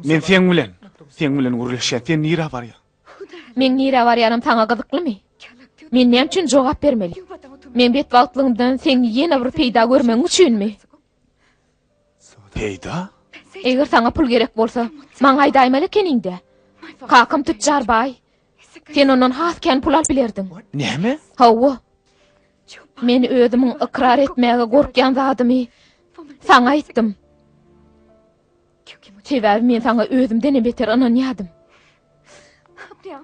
Men seň bilen, seň bilen gürleşýän. Sen nirä barýaň? Meň nirä barýanym saňa gyzyklymy? Men näme üçin jogap bermeli? Meň betbagtlygymdan seň ýene bir peýda görmegiň üçinmi? Peýda? Eger saňa pul gerek bolsa, maňa aýdaýmaly ekeniň-dä. Kakam tütjar baý. Sen ondan has kän pul alyp bilerdiň. Näme? Hawa. Men özümiň ykrar etmäge gorkýan zadymy saňa aýtdym. Sebäbi men saňa özümdenem beter ynanýadym.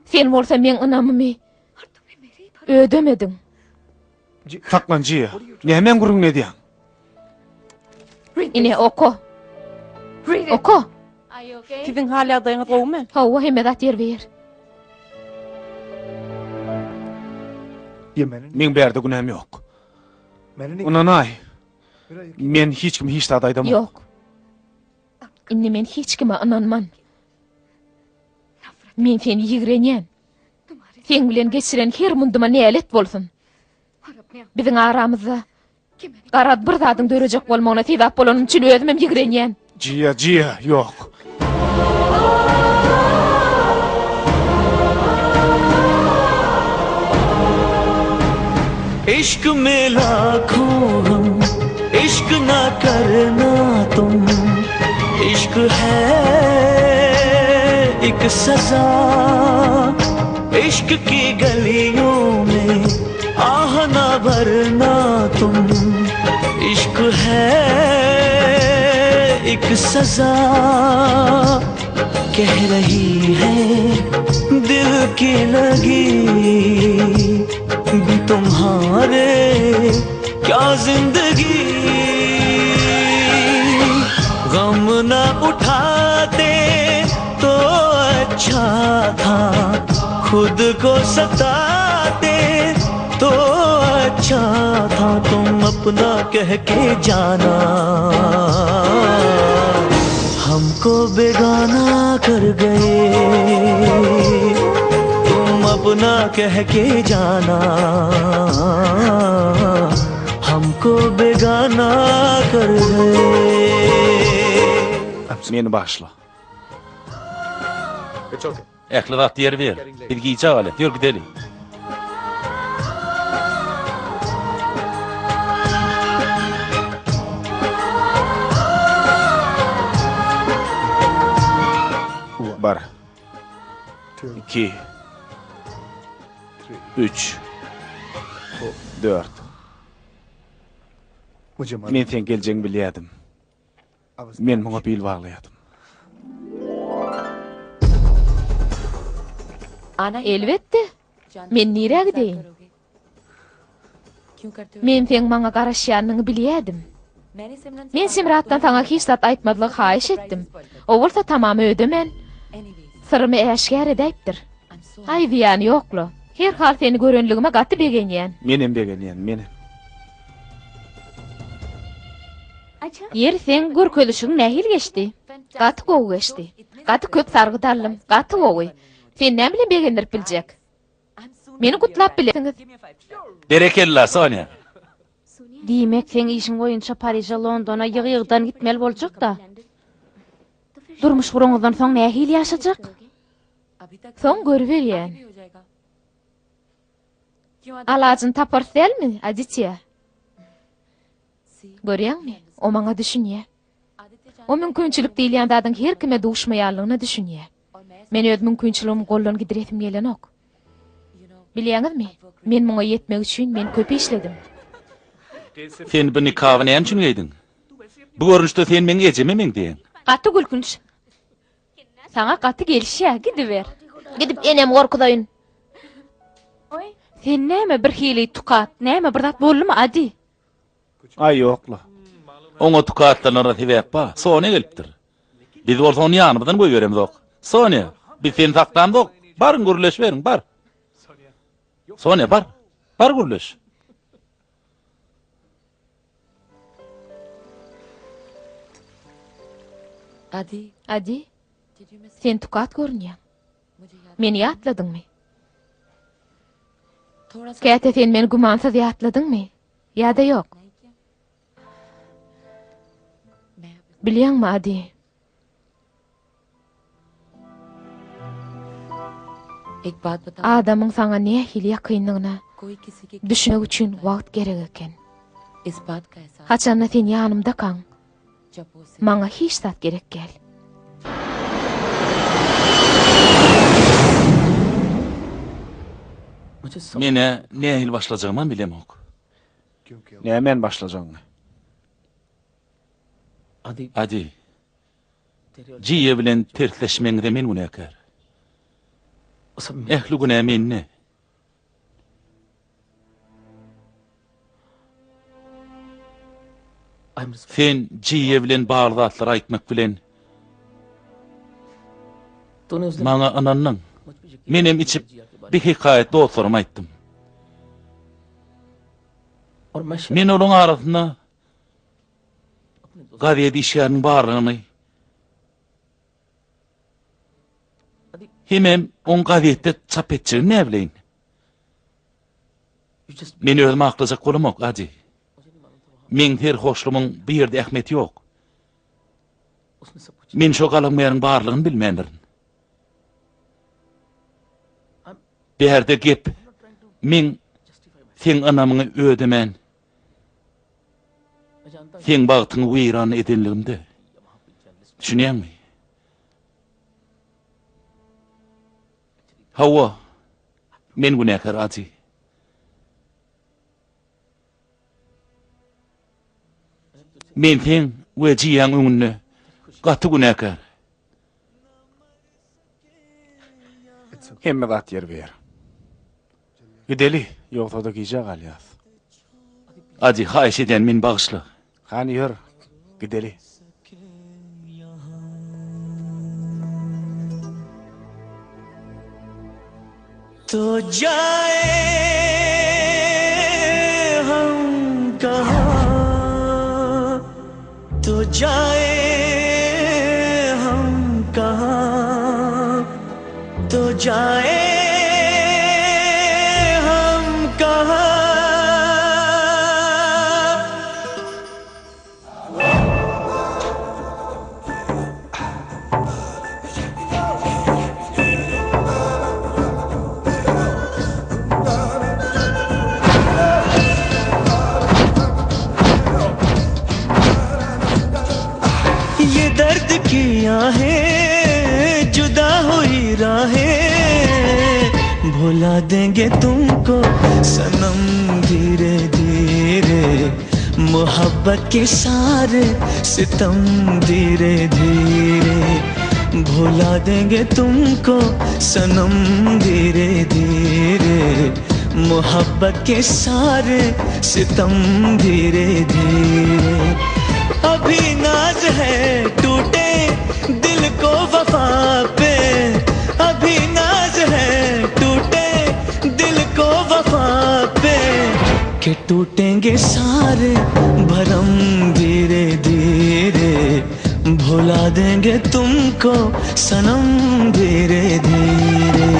Sen bolsa meň ynamymy ödemediň. Saklan Jiýa. Nämäň gürrüňini edýäň? Ine oka. Oka. Siziň hal ýagdaýyňyz gowumy? Hawa, hemme zat ýerbe-ýer. Meň bärde günäm ýok. Ynanaý. Men hiç kime hiç zat aýdamok. Ýok. Indi men hiç kime ynanman. Men seni ýigrenýän. Seň bilen geçiren her munduma nälet bolsun. Biziň aramyzda garaz bir zadyň dörejek bolmagyna sebäp bolanym üçin özümem ýigrenýän. Jiýa, Jiýa, ýok. Yşk me lakho gam, yşk na karna tum, yşk hai ek saza, yşk ki galiyon me ah na bharna tum, yşk hai ek saza, keh rahi hai dil ki lagi bin tumhare kya zindagi gam na uthate to achha tha khud ko satate to achha tha tum apna keh ke jana हमको बेगाना कर गए तुम अपना कह के जाना हमको बेगाना कर गए Meni bagyşla. Ähli zat ýerbe-ýer. Biz gijä galýas. Ýör gideli. Iki. Üç. Dört. Men seň geljegiňi bilýärdim. Men muňa bil baglaýardym. Elbetde. Men nirä gideýin? Men seň maňa garaşýanyňy bilýärdim. Men Simratdan saňa hiç zat aýtmazlygy haýyş etdim. O bolsa tamamy ödemän, syrymy äşgär edäýipdir. Aý, zyýany ýok-la. Herhal seni görenligime gaty begenýän. Menem begenýän, menem. Ýeri seň görkezişiň nähili geçdi? Gaty gowy geçdi. Gaty köp sargyt aldym. Gaty gowy. Sen näme bilen begendirip biljek? Meni gutlap bilersiňiz. Berekella, Sonýa. Diýmek, seň işiň boýunça Pariže, Londona ýygy-ýygydan gitmeli boljak-da. Durmuş guraňyzdan soň nähili ýaşajak? Soň görüberýän. Alajyny taparys dälmi, Aditýa? Görýäňmi, o maňa düşünýär. O mümkinçilik diýilýän zadyň her kime duşmaýanlygyna düşünýär. Men öz mümkinçiligimi goldan gidiresim gelenok. Bilýäňizmi, men muňa ýetmek üçin men köp işledim. Sen bu nikaby näme üçin geýdiň? Bu görnüşde sen meň ejeme meňzeýäň. Gaty gülkünç. Saňa gaty gelişýär, gidiber. Gidip enemi gorkuzaýyn. Sen näme birhili tukat, näme bir zat boldumy, Adi? Aý ýok-la. Oňa tukatlanara sebäp bar. Sonýa gelipdir. Biz bolsa ony ýanymyzdan goýberemzok. Sonýa, biz seni saklamzok. Baryň gürleşiberiň, bar. Sonýa, bar. Bar gürleş. Adi, sen tukat görünýäň. Meni ýatladyňmy? Käte sen meni gümansyz ýatladyňmy? Ýa-da ýok? Bilýäňmi, Adi? Adamyň saňa nähili ýakynlygyna düşünmek üçin wagt gerek eken. Haçanda sen ýanymdakaň, Maňa hiç zat gerek däl. Men-ä nähili başlajagymam bilemok. Nämän başlajagyňy? Adi, Jiýe bilen tersleşmegiňize men günäkär. Ähli günä mende. Sen Jiýe bilen bagly zatlary aýtmak bilen maňa ynandyň. Menem içip bir hekaýat dostlaryma aýtdym. Men olaryň arasynda gazet işgäriniň barlygyny hemem oň gazetde çap etjegini näbileýin. Men özümi aklajak bolamok, Adi. Meň serhoşlugymyň bu ýerde ähmiýeti ýok. Men şo galamgäriň barlygyny bilmändirin. Bärde gep meň seň ynamyňy ödemän, seň bagtyňy weýran edenligimde. Düşünýäňmi? Hawa, men günäkär Adi. Men seň we Jiýaň öňünde gaty günäkär. Hemme zat ýerbe-ýer. Gideli, ýogsa-da gijä galýas. Adi, haýyş edýän, meni bagyşla. Hany ýör, gideli. To jae hum kahan To jae hum kahan To jae hum kahan Ye dard ki ahe juda hui rahe. भुला देंगे तुमको सनम धीरे धीरे मोहब्बत के सारे सितम धीरे धीरे भुला देंगे तुमको सनम धीरे धीरे मोहब्बत के सारे सितम धीरे धीरे अभी नाज है टूटे दिल को वफा पे अभी नाज है टूटे दिल को वफा पे कि टूटेंगे सारे भरम धीरे धीरे भुला देंगे तुमको सनम धीरे धीरे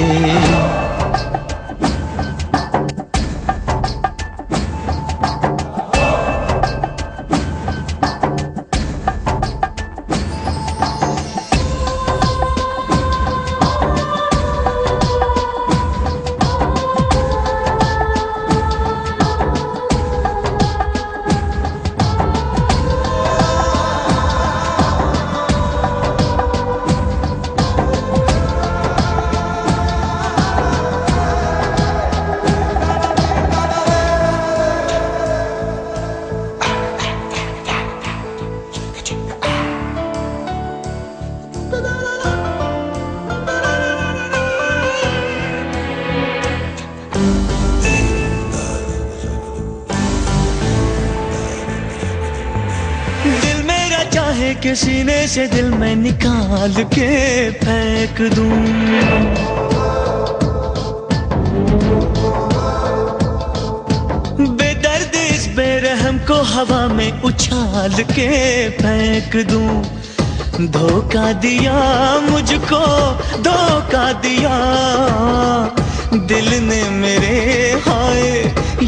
दिल मेरा चाहे कि सीने से दिल मैं निकाल के फेंक दूं बेदर्द इस बेरहम को हवा में उछाल के फेंक दूं धोखा दिया मुझको धोखा दिया दिल ने मेरे हाय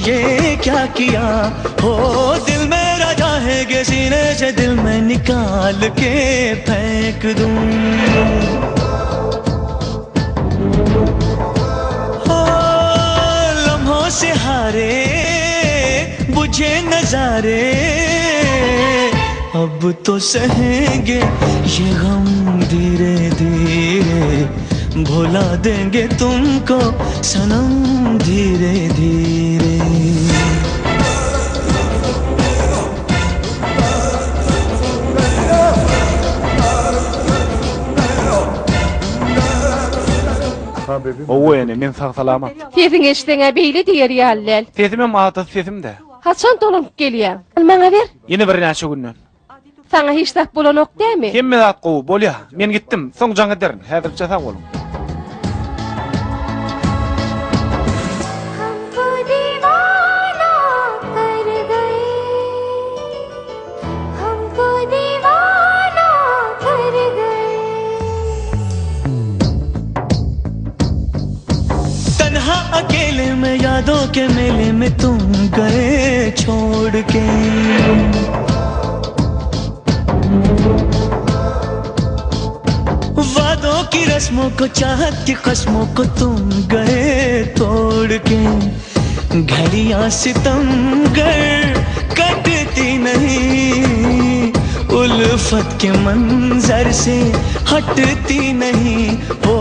ये क्या किया हो दिल मेरा चाहे कि सीने से दिल में निकाल के फेंक दूं हो लम्हों से हारे बुझे नजारे अब तो सहेंगे ये गम धीरे धीरे भुला देंगे तुमको सनम धीरे धीरे Gowy ene, men sag-salamat. Sesiňi eşitseň-ä beýle diýer ýaly däl. Sesimem adaty sesim-dä. Haçan dolanyp gelýäň? Maňa ber. Ýene birnäçe günden. Saňa hiç zat bolanok dämi? Hemme zat gowy, bolýa. Men gitdim. Soň jaň ederin. Häzirlikçe sag boluň. Hamko diwana kar gaye Hamko diwana kar gaye तन्हा अकेले में यादों के मेले में तुम गए छोड़ के वादों की रस्मों को चाहत की कस्मों को तुम गए तोड़ के घड़ियां सितम गर कटती नहीं उल्फत के मंजर से हटती नहीं ओ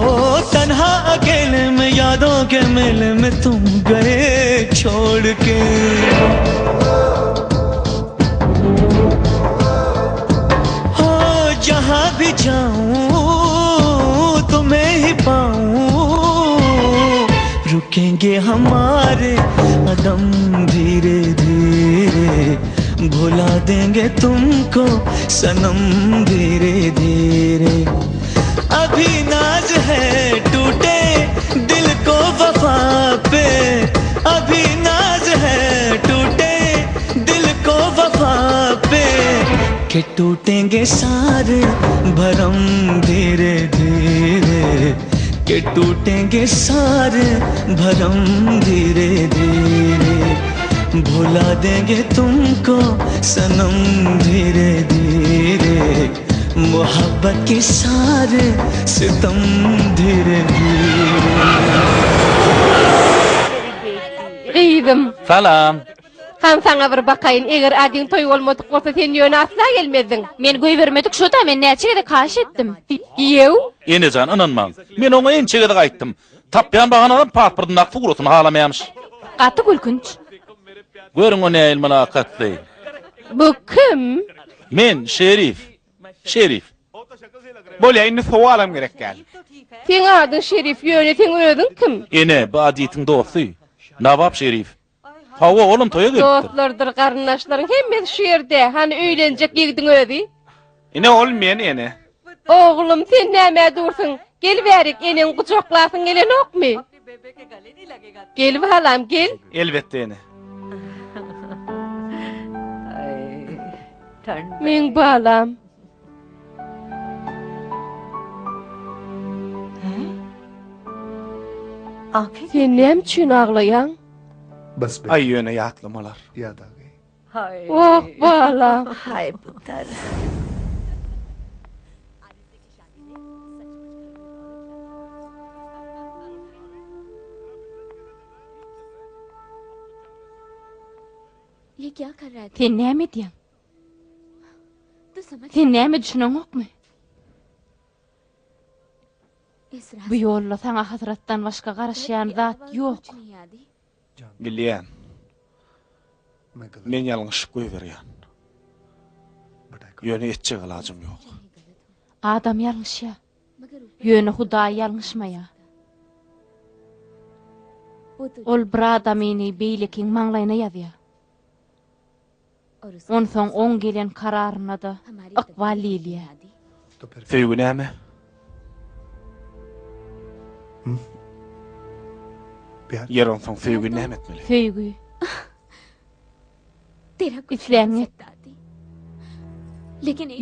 तन्हा अकेले में यादों के मेले में तुम गए छोड़ के हो जहां भी जाऊं तुम्हें ही पाऊं रुकेंगे हमारे कदम धीरे धीरे भुला देंगे तुमको सनम धीरे धीरे अभी नाज है टूटे दिल को वफा पे अभी नाज है टूटे दिल को वफा पे कि टूटेंगे सारे भरम धीरे धीरे कि टूटेंगे सारे भरम धीरे धीरे भुला देंगे तुमको सनम धीरे धीरे मोहब्बत के सारे सितम धीरे धीरे Gyzym. Salam. Han saňa bir bakaýyn, eger Adiň toýy bolmadyk bolsa sen ýöne asla gelmezdiň. Meni goýbermedik şo-da, men näçe gezek haýyş etdim. Giýew? Enejan ynanmaň. Men oňa ençe gezek aýtdym. Tapýan bahanasam pasportyndaky suratyny halamaýamyş. Gaty gülkünç. Görüň o nähili mylakatly. Bu kim? Men, Şerif. Şerif. Bolýa, indi sowalam gerek däl. Seň adyň Şerif, ýöne seň özüň kim? Ene, bu Aditiň dosty. Nawab Şerif. Hawa, olam toýa gelipdir. Dostlardyr garyndaşlaryň hemmesi şu ýerde. Hany öýlenjek ýigidiň özi? Ine ol men, ene. Oglum, sen nämä dursuň? Gel bärik, eneňi gujaklasyň gelenokmy? Gel balam, gel. Elbetde, ene. Meň balam. Sen näme üçin aglaýaň? Aý ýöne ýatlamalar. Oh balam. Sen näme edýäň? Sen näme düşüneňokmy? Bu ýolda saňa hasratdan başga garaşýan zat ýok. Bilýän. Men ýalňyşyp goýberýän. Ýöne etjek alajym ýok. Adam ýalňyşýar. Ýöne Hudaý ýalňyşmaýar. Ol bir adamyny beýlekiň maňlaýyna ýazýar. Onsoň oň gelen kararyna-da ykbal diýilýär. Söýgi näme? Ýer onsoň söýgi näme etmeli? Söýgi. Isläniňi et.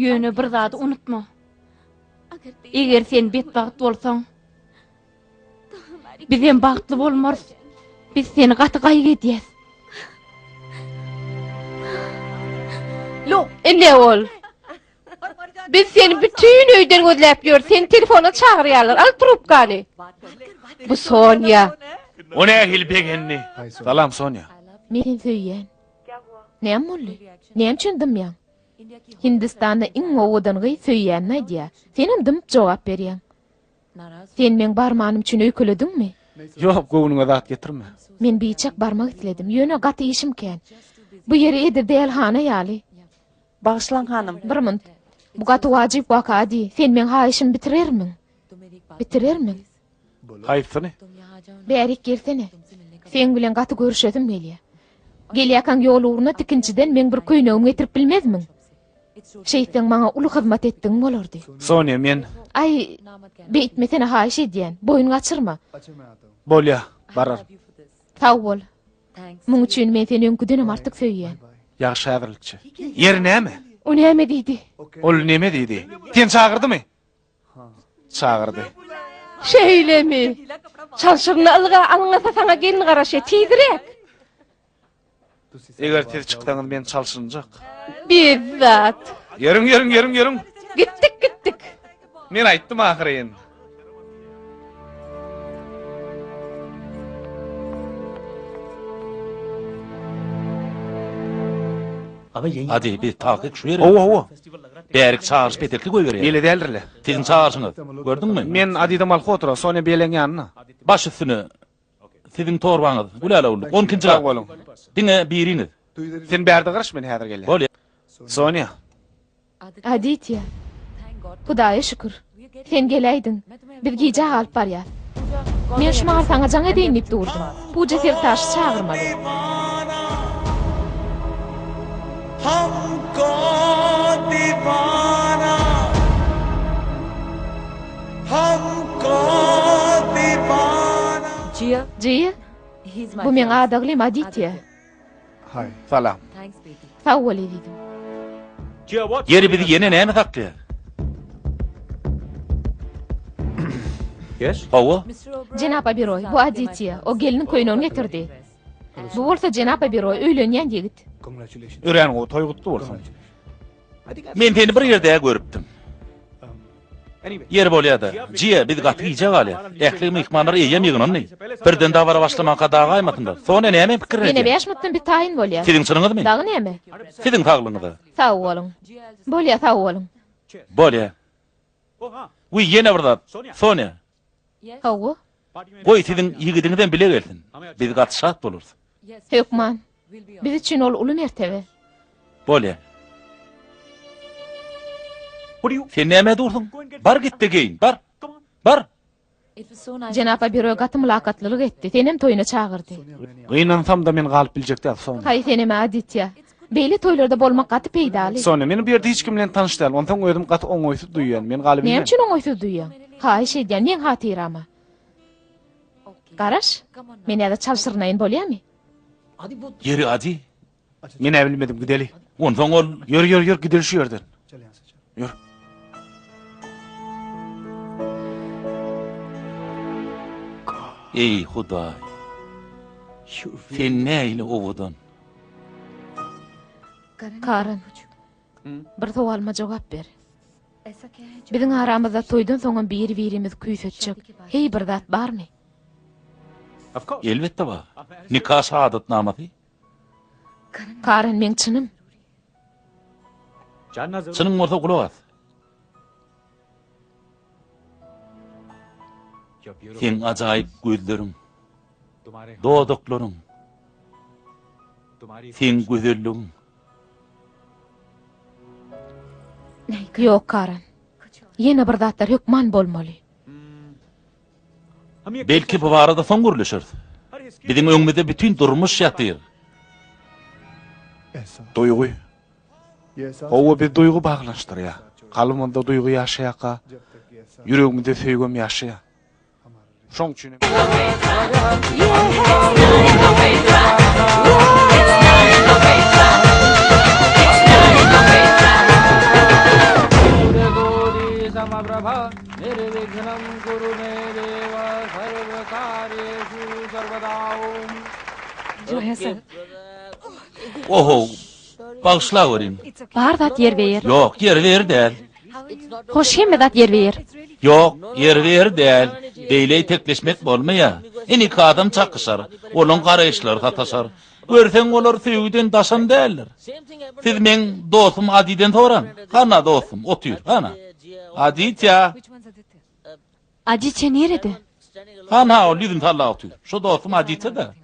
Ýöne bir zady unutma. Eger sen betbagt bolsaň, Bizem bagtly bolmarys. Biz seni gaty gaýgy edýäs. Ine ol. Biz seni bütin öýden gözläp ýörüs. Seni telefona çagyrýarlar. Al trubkany. Bu Sonýa. O nähili begendi. Salam Sonýa. Men seni söýýän. Näme boldy? Näme üçin dymýaň? Hindistanda iň owadan gyz söýýänini aýdýar. Senem dymyp jogap berýäň. Sen meň barmanym üçin öýkelediňmi? Ýok, göwnüňe zat getirme. Men biçak barmak isledim, ýöne gaty işim kän. Bu ýeri edil dälihana ýaly. Bagyşlaň, hanym. Bir munt. Bu gaty wajyp waka diý. Sen meň haýyşymy bitirermiň? Bitirermiň? Haýsyny? Bärik gelsene. Seň bilen gaty görüşesim gelýär. Gelýäkäň ýol ugruna tikinçiden meň bir köýnegimi getirip bilmezmiň? Şeýtseň maňa uly hyzmat etdigiň bolardy. Sonýa, men. Aý, beýtmesene haýyş edýän. Boýun gaçyrma. Bolýa, bararyn. Sag bol. Muň üçin men seni öňküdenem artyk söýýän. Ýagşy häzirlikçe. Ýeri näme? O näme diýdi? Ol neme diýdi? Seni çagyrdymy? Çagyrdy. Şeýlemi? Çalşyryna ylga, alňasa saňa gelin garaşýa, tizräk. Eger siz çyksaňyz men çalşynjak. Bizzat. Ýörüň, ýörüň, ýörüň, ýörüň. Gitdik, gitdik. Men aýtdym ahyryn. Hadi biz takyk şu ýere. Hawa, hawa. Bärik çagyryş petekli goýberýär. Beýle däldir-le. Siziň çagyryşyňyz. Gördüňmi? Men Adida Malhotra, Sonýa Beleň ýanyna. Baş üstüne. Siziň torbaňyz. Gülälä gulluk. On ikinji gat. Sag boluň. Diňe biriňiz. Sen bärde garaş, men häzir gelýän. Bolýa. Sonýa. Aditýa. Hudaýa şükür. Sen geläýdiň. Biz gijä galyp barýas. Men şu mahal saňa jaň edeýin diýip durdum. Puja Sertaşy çagyrmaly. Jiýa, bu meň adaglym Aditýa. Salam. Sag bol ezizim. Ýeri bizi ýene näme saklaýar? Hawa. Jenap Oberoý, bu Aditýa. O gelniň köýnegini getirdi. Bu bolsa jenap Oberoý, öýlenýän ýigit. Örän gowy toý gutly bolsun. Men seni bir ýerde görüpdim. Ýeri bolýa-da, Jiýa, biz gaty gijä galýas. Ähli myhmanlar eýýäm ýygnandy. Birden dabara başlamanka dagaýmasynlar. Sonýa näme pikir Ýene edýär? bäş minutdan biz taýyn bolýas. Siziň çynyňyzmy? Dagy näme? Siziň saglygyňyza. Sag boluň. Bolýa, sag boluň. Bolýa. Wiý, ýene bir zat, Sonýa. Hawa. Goý, siziň ýigidiňizem bile gelsin. Biz gaty şat bolarys. Hökman. Biz üçin ol uly mertebe. Bolýa. Sen nämä dursuň? Bar git-de geýin, bar. Bar. Jenap Abiroý gaty mylakatlylyk etdi. Senem toýuna çagyrdy. Gynansam-da men galyp biljek däl, Sonýa. Haý, senem-ä, Aditýa. Beýle toýlarda bolmak gaty peýdaly. Sonýa, men bu ýerde hiç kim bilen tanyş däl. Onsoň özüm gaty oňaýsyz duýýan. Men galybilmen. Näme üçin oňaýsyz duýýaň? Haýyş edýän, meň hatyrama. Garaş, men häzir çalşyrynaýyn bolýamy? Ýeri, Adi. Men-ä bilmedim, gideli. Onsoň ol. Ýör, ýör, ýör, gideli şu ýerden. Ýör. Eý, Hudaý! Sen nähili owadan! Karan, bir sowalyma jogap ber. Biziň aramyzda toýdan soňam biri-birimizi küýsetjek heý bir zat barmy? Elbetde bar. Nika şahadatnamasy. Karan, meň çynym. Çynyň bolsa gulak as. Seň ajaýyp gözleriň, dodaklaryň, seň gözelligiň. Ýok, Karan. Ýene bir zatlar hökman bolmaly. Belki bu barada soň gürleşeris. Biziň öňümizde bütin durmuş ýatyr. Duýgy. Hawa, biz duýgy baglanyşdyrýar. Kalbymyzda duýgy ýaşaýarka, ýüregimizde söýgem ýaşaýar. Şoň üçin hem. Oho, bagyşlawerin. Bar zat ýerbe-ýer. Ýok, ýerbe-ýer däl. Hoş hemme zat ýerbe-ýer. Ýok, ýerbe-ýer däl. Beýle itekleşmek bolmaýar. Indiki adam çakyşar. Olaň garaýyşlary sataşar. Görseň olar söýgüden daşam däldir. Siz meň dostum Adiden soraň. Hana dostum, otyr, hana. Aditýa! Aditýa nirede? Hana ol ýüzüni sallap otyr. Şo dostum Aditýa-da.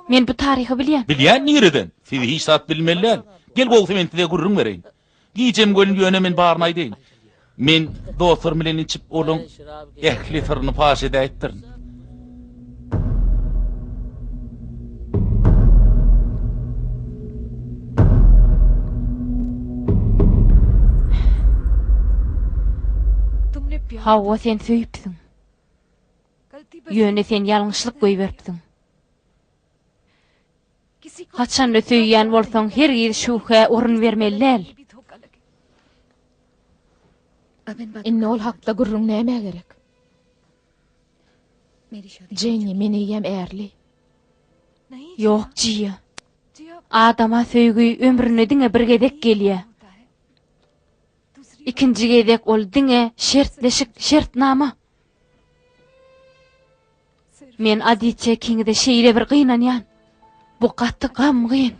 Men bu taryhy bilýän. Bilýän nireden? Siz hiç zat bilmeli däl. Gel gowusy men size gürrüň bereýin. Gijem welin ýöne men baryny aýdaýyn. Men dostlarym bilen içip olaň ähli syryny paş edäýipdirin. Hawa sen söýüpsiň. Ýöne sen ýalňyşlyk goýberipsiň. Haçanda söýýän bolsaň hergiz şübhä orun bermeli däl. Indi ol hakda gürrüň nämä gerek? Jenni, men eýýäm ärli. Ýok, Jiýa. Adama söýgi ömründe diňe bir gezek gelýär. Ikinji gezek ol diňe şertleşik, şertnama. Men Aditýa ikiňize şeýle bir gynanýan. Bu gaty gamgyn.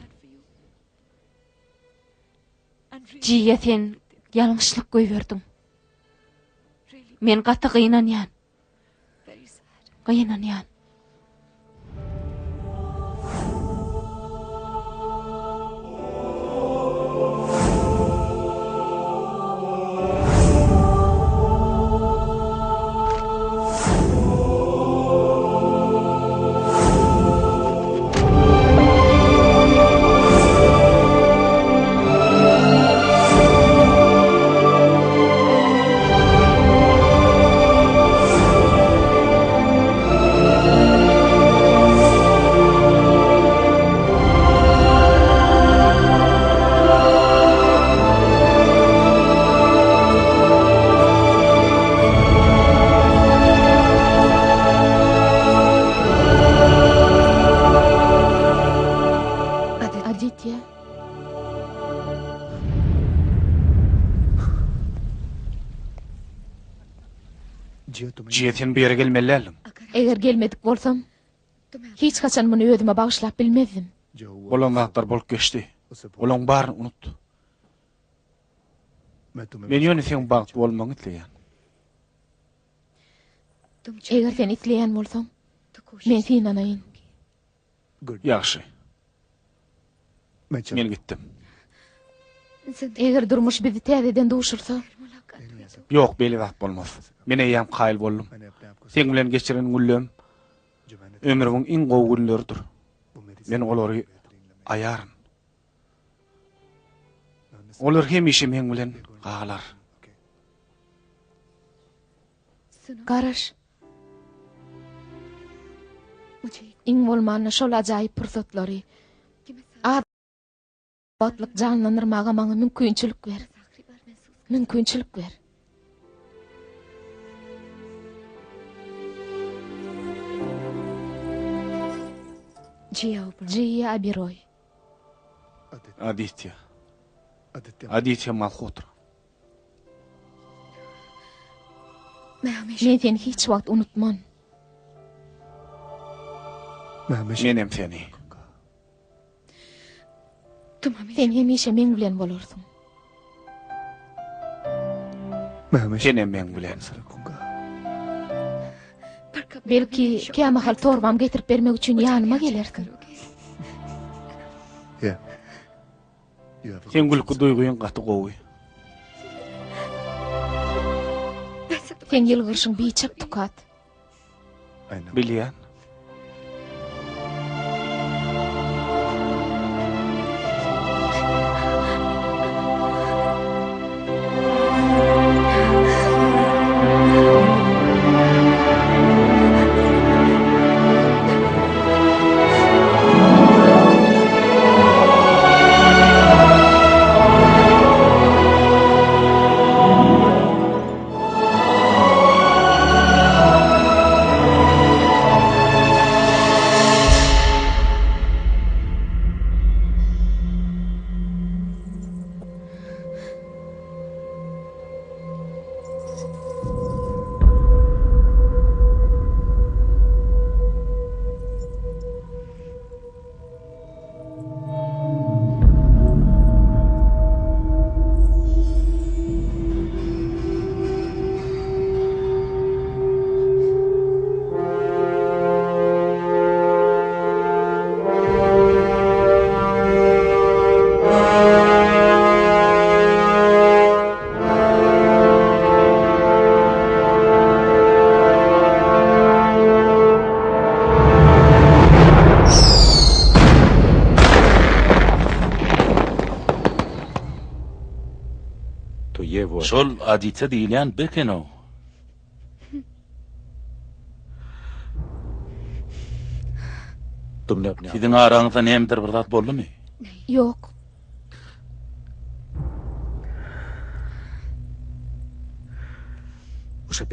Jiýa sen ýalňyşlyk goýberdiň. Men gaty gynanýan. Gynanýan. Jiýa, sen bu ýere gelmeli däldiň. Eger gelmedik bolsam, hiç haçan muny özüme bagyşlap bilmezdim. Bolan zatlar bolup geçdi. Olaň baryny unut. Men ýöne seň bagtly bolmagyňy isleýän. Eger sen isleýän bolsaň, men synanaýyn. Ýagşy. Men gitdim. Eger durmuş bizi täzeden duşursa? Ýok, beýle zat bolmaz. Men eýýäm kaýyl boldum. Seň bilen geçiren günlem ömrümiň iň gowy günleridir. Men olary aýaryn. Olar hemişe meň bilen galar. Garaş. Iň bolmanda şol ajaýyp pursatlary az wagtlyk janlandyrmaga maňa mümkinçilik ber. Mümkinçilik ber. Jiýa Abiroý. Aditýa. Aditýa Malhotra. Men seni hiç wagt unutman. Menem seni. Sen hemişe meň bilen bolarsyň. Senem meň bilen. Belki, kämahal torbam getirip bermek üçin ýanyma gelersiň. Seň gülki duýgyň gaty gowy. Seň ýylgyryşyň biçak tukat. Bilýän. Şol Aditýa diýilýän beken-ow. Siziň araňyzda nämedir bir zat boldumy? Ýok.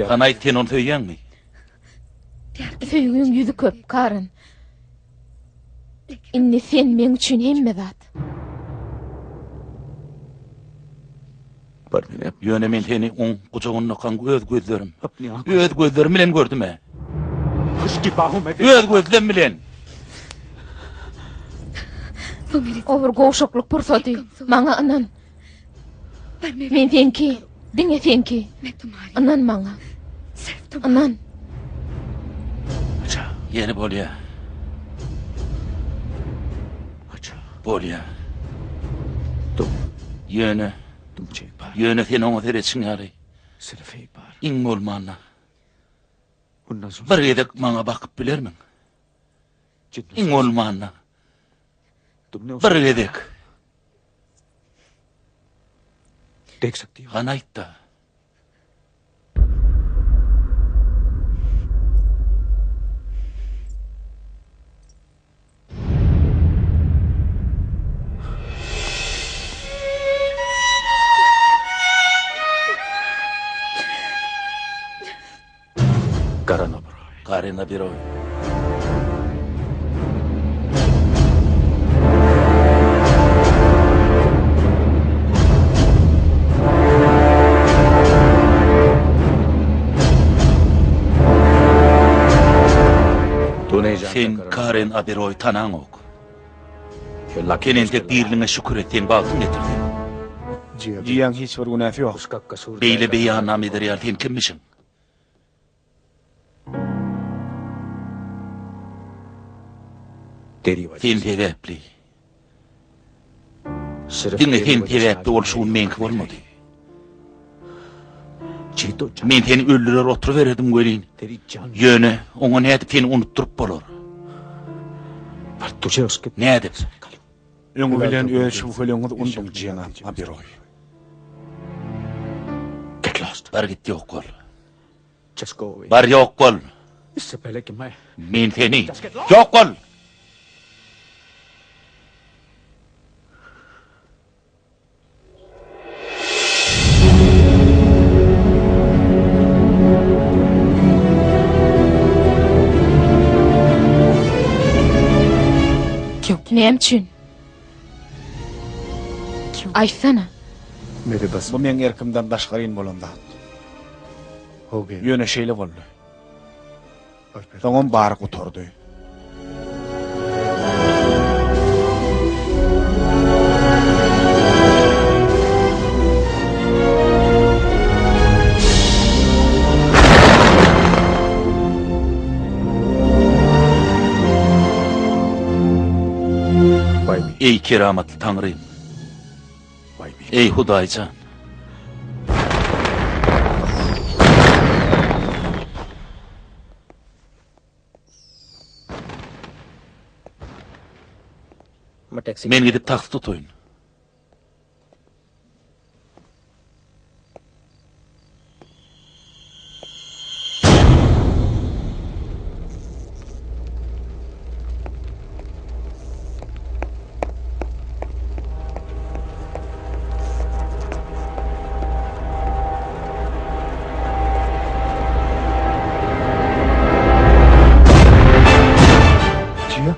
Hany aýt, sen ony söýýäňmi? Söýgiň ýüzi köp, Karen. Indi sen meň üçin hemme zat. Ýöne men seni oň gujagyndakaň öz gözlerim, öz gözlerim bilen gördüm-ä. Öz gözlem bilen! O bir gowşaklyk pursady. Maňa ynan. Men seňki, diňe seňki. Ynan maňa. Ynan. Ýeri bolýa. Bolýa. Ýöne, ýöne sen oňa seretşiň ýaly. Iň bolmanda bir gezek maňa bakyp bilermiň? Iň bolmanda bir gezek. Hany aýt-da. Karan Oberoi. Sen Karen Aberoýy tanaňok. Sen entek diriliňe şükür et, sen bagtyň getirdi. Jiýaň hiç bir günäsi ýok. Beýle beýannama eder ýaly sen kimmişiň? Sen sebäpli. Diňe sen sebäpli ol şu gün meňki bolmady. Men seni öldürer oturybererdim welin, ýöne oňa nädip seni unutdyryp bolar? Nädip? Öňi bilen öz şübheleňizi unduň, jenap Oberoi. Bar git ýok bol. Bar ýok bol. Men seni. Ýok bol! Näme üçin? Aýtsana. Bu meň erkimden daşgaryn bolan zat. Ýöne şeýle boldy. Soňam bary gutardy. Eý keramatly Taňrym! Eý Hudaýjan! Men gidip taksi tutaýyn.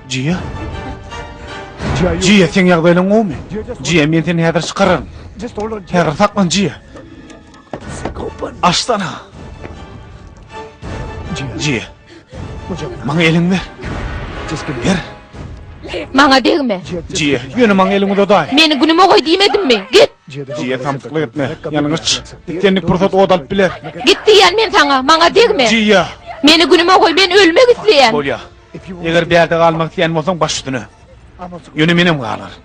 Jiýa? Jiýa, seň ýagdaýlaň gowumy? Jiýa, men seni häzir çykararyn. Häzir saklan, Jiýa. Açsana. Jiýa. Maňa eliňi ber. Ber. Maňa degme. Jiýa, ýöne maňa eliňi uzadaý. Meni günüme goý diýmedimmi? Git. Jiýa, samsyklyk etme. Ýanyňy aç. Islendik pursat ot alyp biler. Git diýýän men saňa. Maňa degme. Jiýa. Meni günüme goý, men ölmek isleýän. Bolýa. Eger bärde galmak isleýän bolsaň, baş üstüne. Ýöne menem galaryn.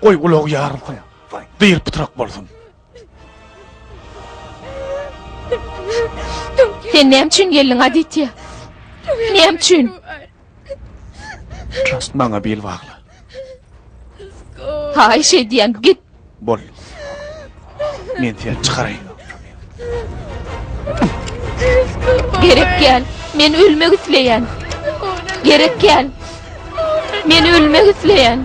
Goý, ulag ýarylsyn. Dyr-pytrak bolsun. Sen näme üçin geldiň, Aditýa? Näme üçin? Maňa bil bagla. Haýyş edýän, git. Bol. Men seni çykaraýyn. Gerek däl. Men ölmek isleýän. Gerek däl. Men ölmek isleýän.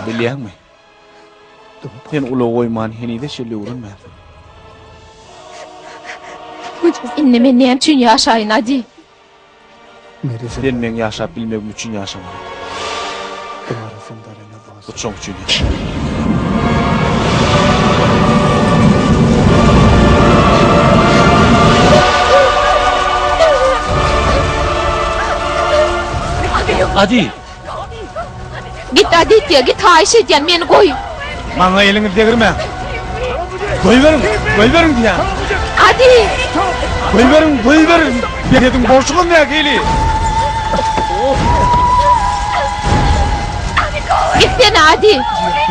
Bilýäňmi? Sen ulag goýman henize çenli öwrenmänsiň. Indi men näme üçin ýaşaýyn, Adi? Sen meň ýaşap bilmegim üçin ýaşamaly. Hut şoň üçin hem. Adi! Git Aditýa, git haýyş edýän, meni goý. Maňa eliňizi degirmäň. Goýberiň, goýberiň diýýän. Adi! Goýberiň, goýberiň. Siziň bolşuňyz nähili? Gitsene Adi!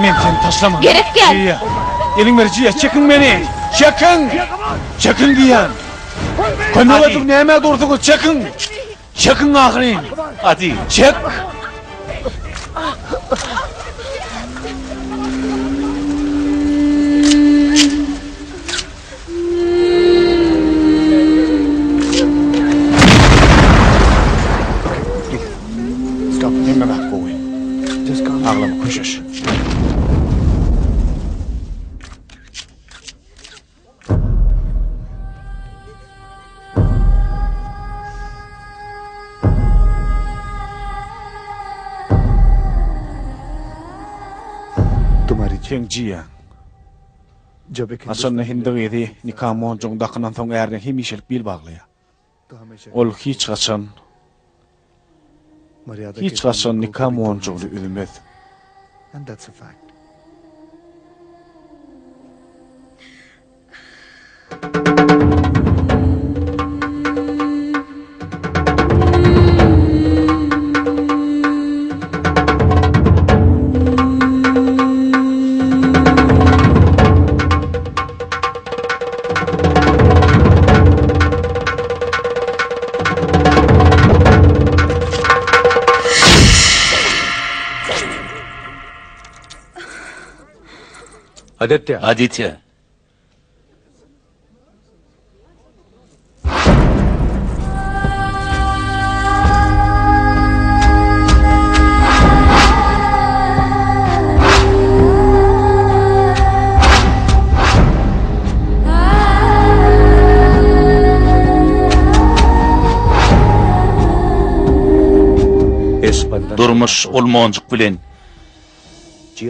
Men seni taşlaman. Gerek däl. Jiýa. Eliň ber Jiýa, çekiň meni. Çekiň! Çekiň diýýän. Kömek ediň, nämä dursuňyz, çekiň! Çekiň ahyryn! Adi! Çek! Stop, hemme zat gowy. Aglama, köşeş. Seň jiýeň. Haçanda hindi gyzy nika monjugyny dakynansoň ärine hemişelik bil baglaýar. Ol hiç haçan hiç haçan nika monjugyny üzmez. Aditya. Aditya. Durmuş ol monjuk bilen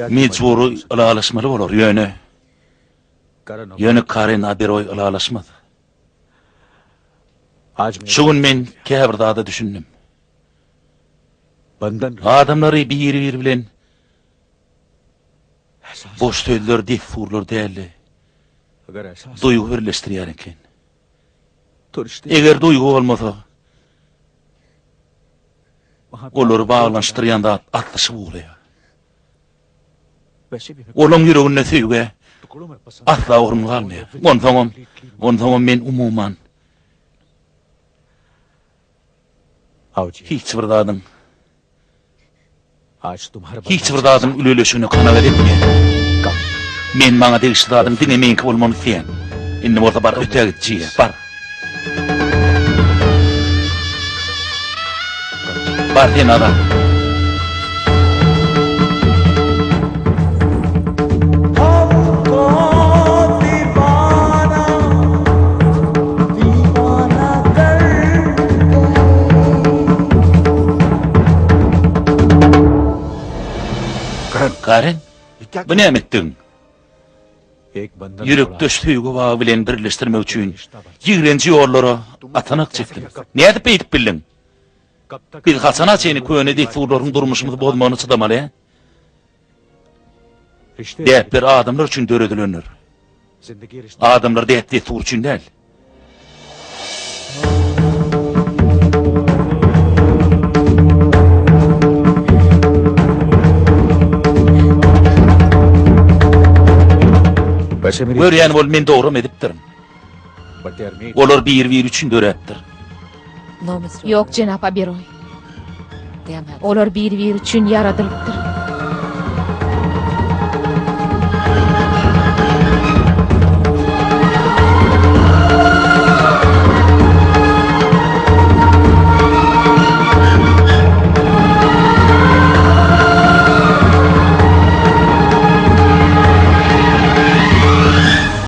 mejbury ylalaşmaly bolar, ýöne Ýöne Karen Aberoý ylalaşmaz. Şu gün men käbir zada düşündim. Adamlary biri-biri bilen boş sözler, dessurlar däl-de, duýgy birleşdirýär eken. Eger duýgy bolmasa, olary baglanyşdyrýan zat aslyşyp ugraýar. Olaň ýüreginde söýgä asla orun galmaýar. Onsoňam, onsoňam men umuman hiç bir zadyň hiç bir zadyň üleleşigine kanagat etmeýän. Men maňa degişli zadyň diňe meňki bolmagyny isleýän. Indi bolsa bar ötä git, Jiýa, bar. Bar sen azat. Karen, bu näme etdigiň? Ýürekdeş söýgi bagy bilen birleşdirmek üçin ýigrenji ýollara atanak çekdim. Nädip beýdip bildiň? Biz haçana çenli köne dessurlaryň durmuşymyzy bozmagyna çydamaly, hä? Däpler adamlar üçin döredilendir. Adamlar däp-dessur üçin däl. Görýän bol, men dogram edipdirin. Olar bir-biri üçin döräpdir. Ýok, jenap Aberoý. Olar bir-biri üçin ýaradylypdyr.